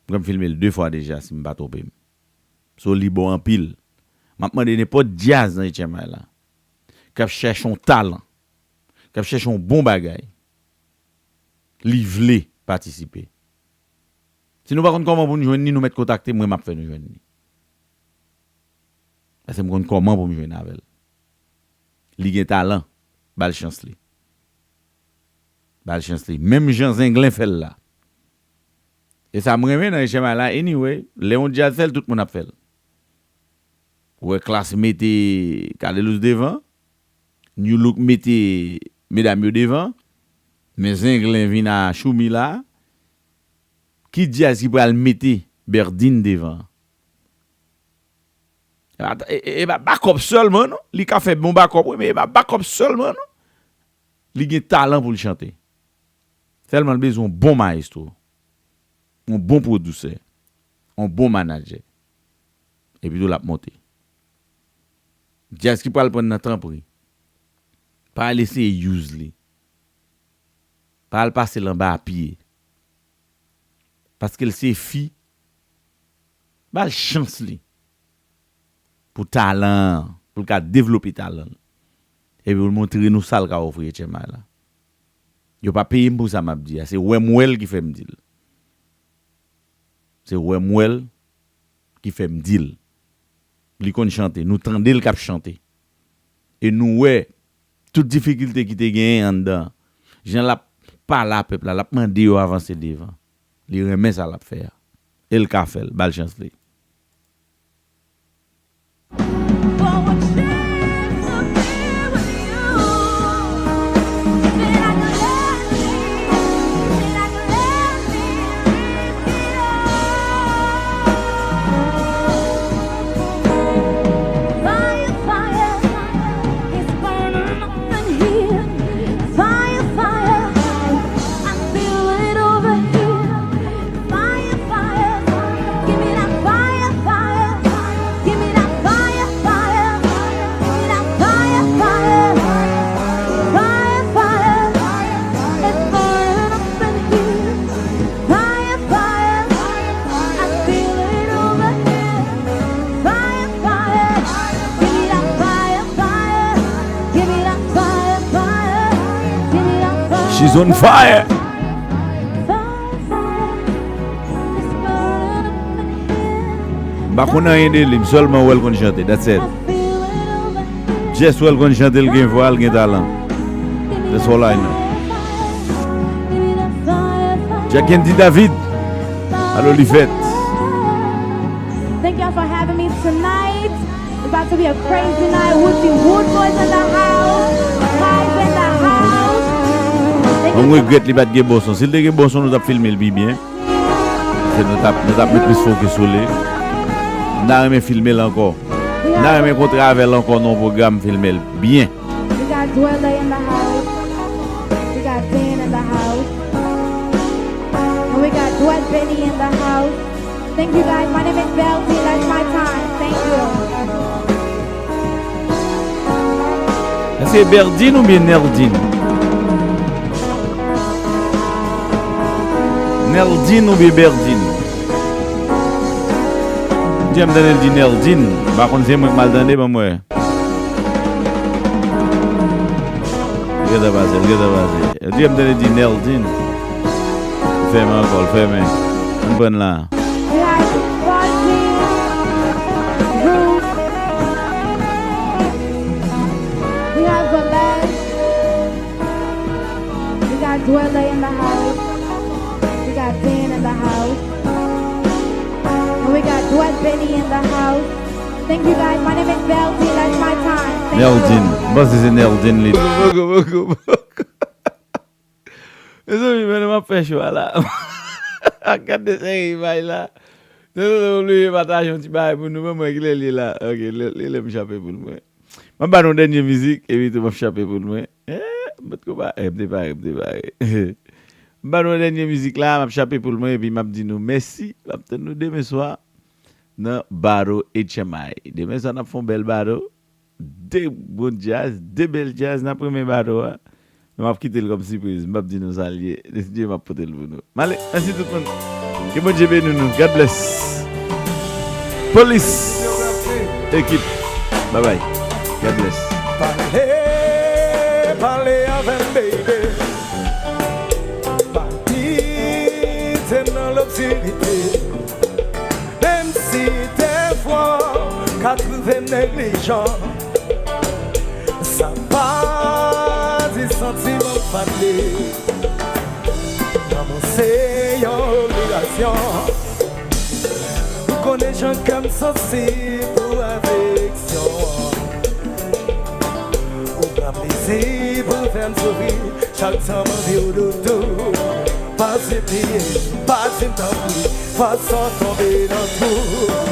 M kwè m filme l de fwa deja, si m pa twonpe m. So, li bon anpil. M ap mande nenpòt djaz nan H M I la, k ap chèche yon talan, k ap chèche yon bon bagay, li vle patisipe. Si nou pa konn kòman pou nou jwenn li, nou mèt kontakte mwen, m ap fè nou jwenn li. Paske m konn kòman pou m jwenn avè l. Li gen talan, ba l chans li. Ba l chans li. Menm jan Zenglen fè l la. E sa m renmen nan H M I la, anyway, lè yon djaz fè l, tout moun ap fè l. Ou wè Klass mete Cadelouse devan, New Look mete medam yo devan, men Zenglen vin a Choumi la, Ki djaz ki pral mete Berdine devan? E pa, e, e, e pa bakòp sèlman, non. Li ka fè bon bakòp, wi, men e pa bakòp sèlman, non. Li gen talan pou l chante. Sèlman l bezwen yon bon mayestwo, yon bon pwodisè, yon bon manadjè. Epi tou l ap monte. Djaz ki pral pran nan tanpri. Pa al eseye use li. Pa al pase l anba pye. Paske l se fi. Ba l chans li. Pou talan an, pou l ka devlope talan l. Epi pou l montre nou sa l ka ofri H M I la. Yo pa peye m pou sa m ap di a. Se wè m wè l ki fè m di l. Se wè m wè l ki fè m di l. Li konn chante. Nou tande l k ap chante. E nou wè tout difikilte ki te genyen anndan. Jan l ap pale a pèp la, l ap mande yo avanse devan. Li renmen sa l ap fè a. E l ka fè l. Ba l chans li. Fire, fire, give me that fire, fire. Give me that fire, fire. Give me that fire, fire. Fire, fire. It's burning up in here. Fire, fire. I feel it over here. Fire, fire. Give me that fire, fire. Give me that fire, fire. Give me that fire. She's on fire. M pa konn anyen de li, m sèlman wè l konn chante, that's it. Just wè l konn chante, l gen vwa, l gen talan. That's all I know. Jackendy David, alo li fèt. Thank y'all for having me tonight. It's about to be a crazy night. Woodsy Wood Boys in the house. Vibes in the house. Thank you. Mwen regrèt li pa t gen bon son. Si l te gen bon son, nou t ap filme l pi byen. Se nou t ap, nou t ap met plis fokis sou li. M ta renmen filme l ankò. M ta renmen kontre avè l ankò nan yon pwogram, filme l byen. We got Dwelle in the house. We got Dan in the house. And we got Dwelle Benny in the house. Thank you guys. My name is Belty. That's my time. Thank you. Èske Berdine oubyen Neldine? Neldine oubyen Berdine? Jan m tande l di Neldine. M pa konn se mwen k mal tande, ban m wè. Gentan pase, gentan pase. Jan m tande l di Neldine. Fèmen ankò, fèmen. Ann pran la. We have Fonty, Ruth. We have Velez. We got Dwelle in the house. We got Dan in the house. And we got Dwelle Benny in the house. Thank you guys. My name is Belty. That's my time. Thank you. Neldine. M panse se Neldine li. Poko, poko, poko. Mezanmi, men nou m ap fè cho a la. Gade seri imaj la. Non, non, non, oblije pataje yon ti bagay pou nou. Ban m wè kilè l ye la. Ok, lè, lè, lè m chape pou l mwen. M ap ba nou dènye mizik, epi tou m ap chape pou l mwen. Eh, m potko pa, eh, m te pare, m te pare. M ba nou dènye mizik la, m ap chape pou l mwen, epi m ap di nou mèsi. M ap tann nou demen swa nan Battle H M I. Demen swa, n ap fè yon bèl battle. De bon djaz, de bèl djaz, n ap renmen battle a. Men m ap kite l kòm sipriz, m p ap di nou sa l ye. Depi Dye m ap pote l pou nou. M ale, mèsi tout moun. Ke Bondye beni nou. God bless. Polis. Ekip. Bye bye. God bless. Pale, pale avè m, baby. Pa kite m nan lobskirite. Menm si dèfwa w ka twouve m neglijan, sa pa di santiman m fable. Lanmou se yon obligasyon. Ou konnen jan kè m sansib pou afeksyon an. Ou pran plezi pou fè m soufri chak tan m anvi w, doudou. Pa di m li ye, pa di m tanpri, fò sa w tonbe nan twou.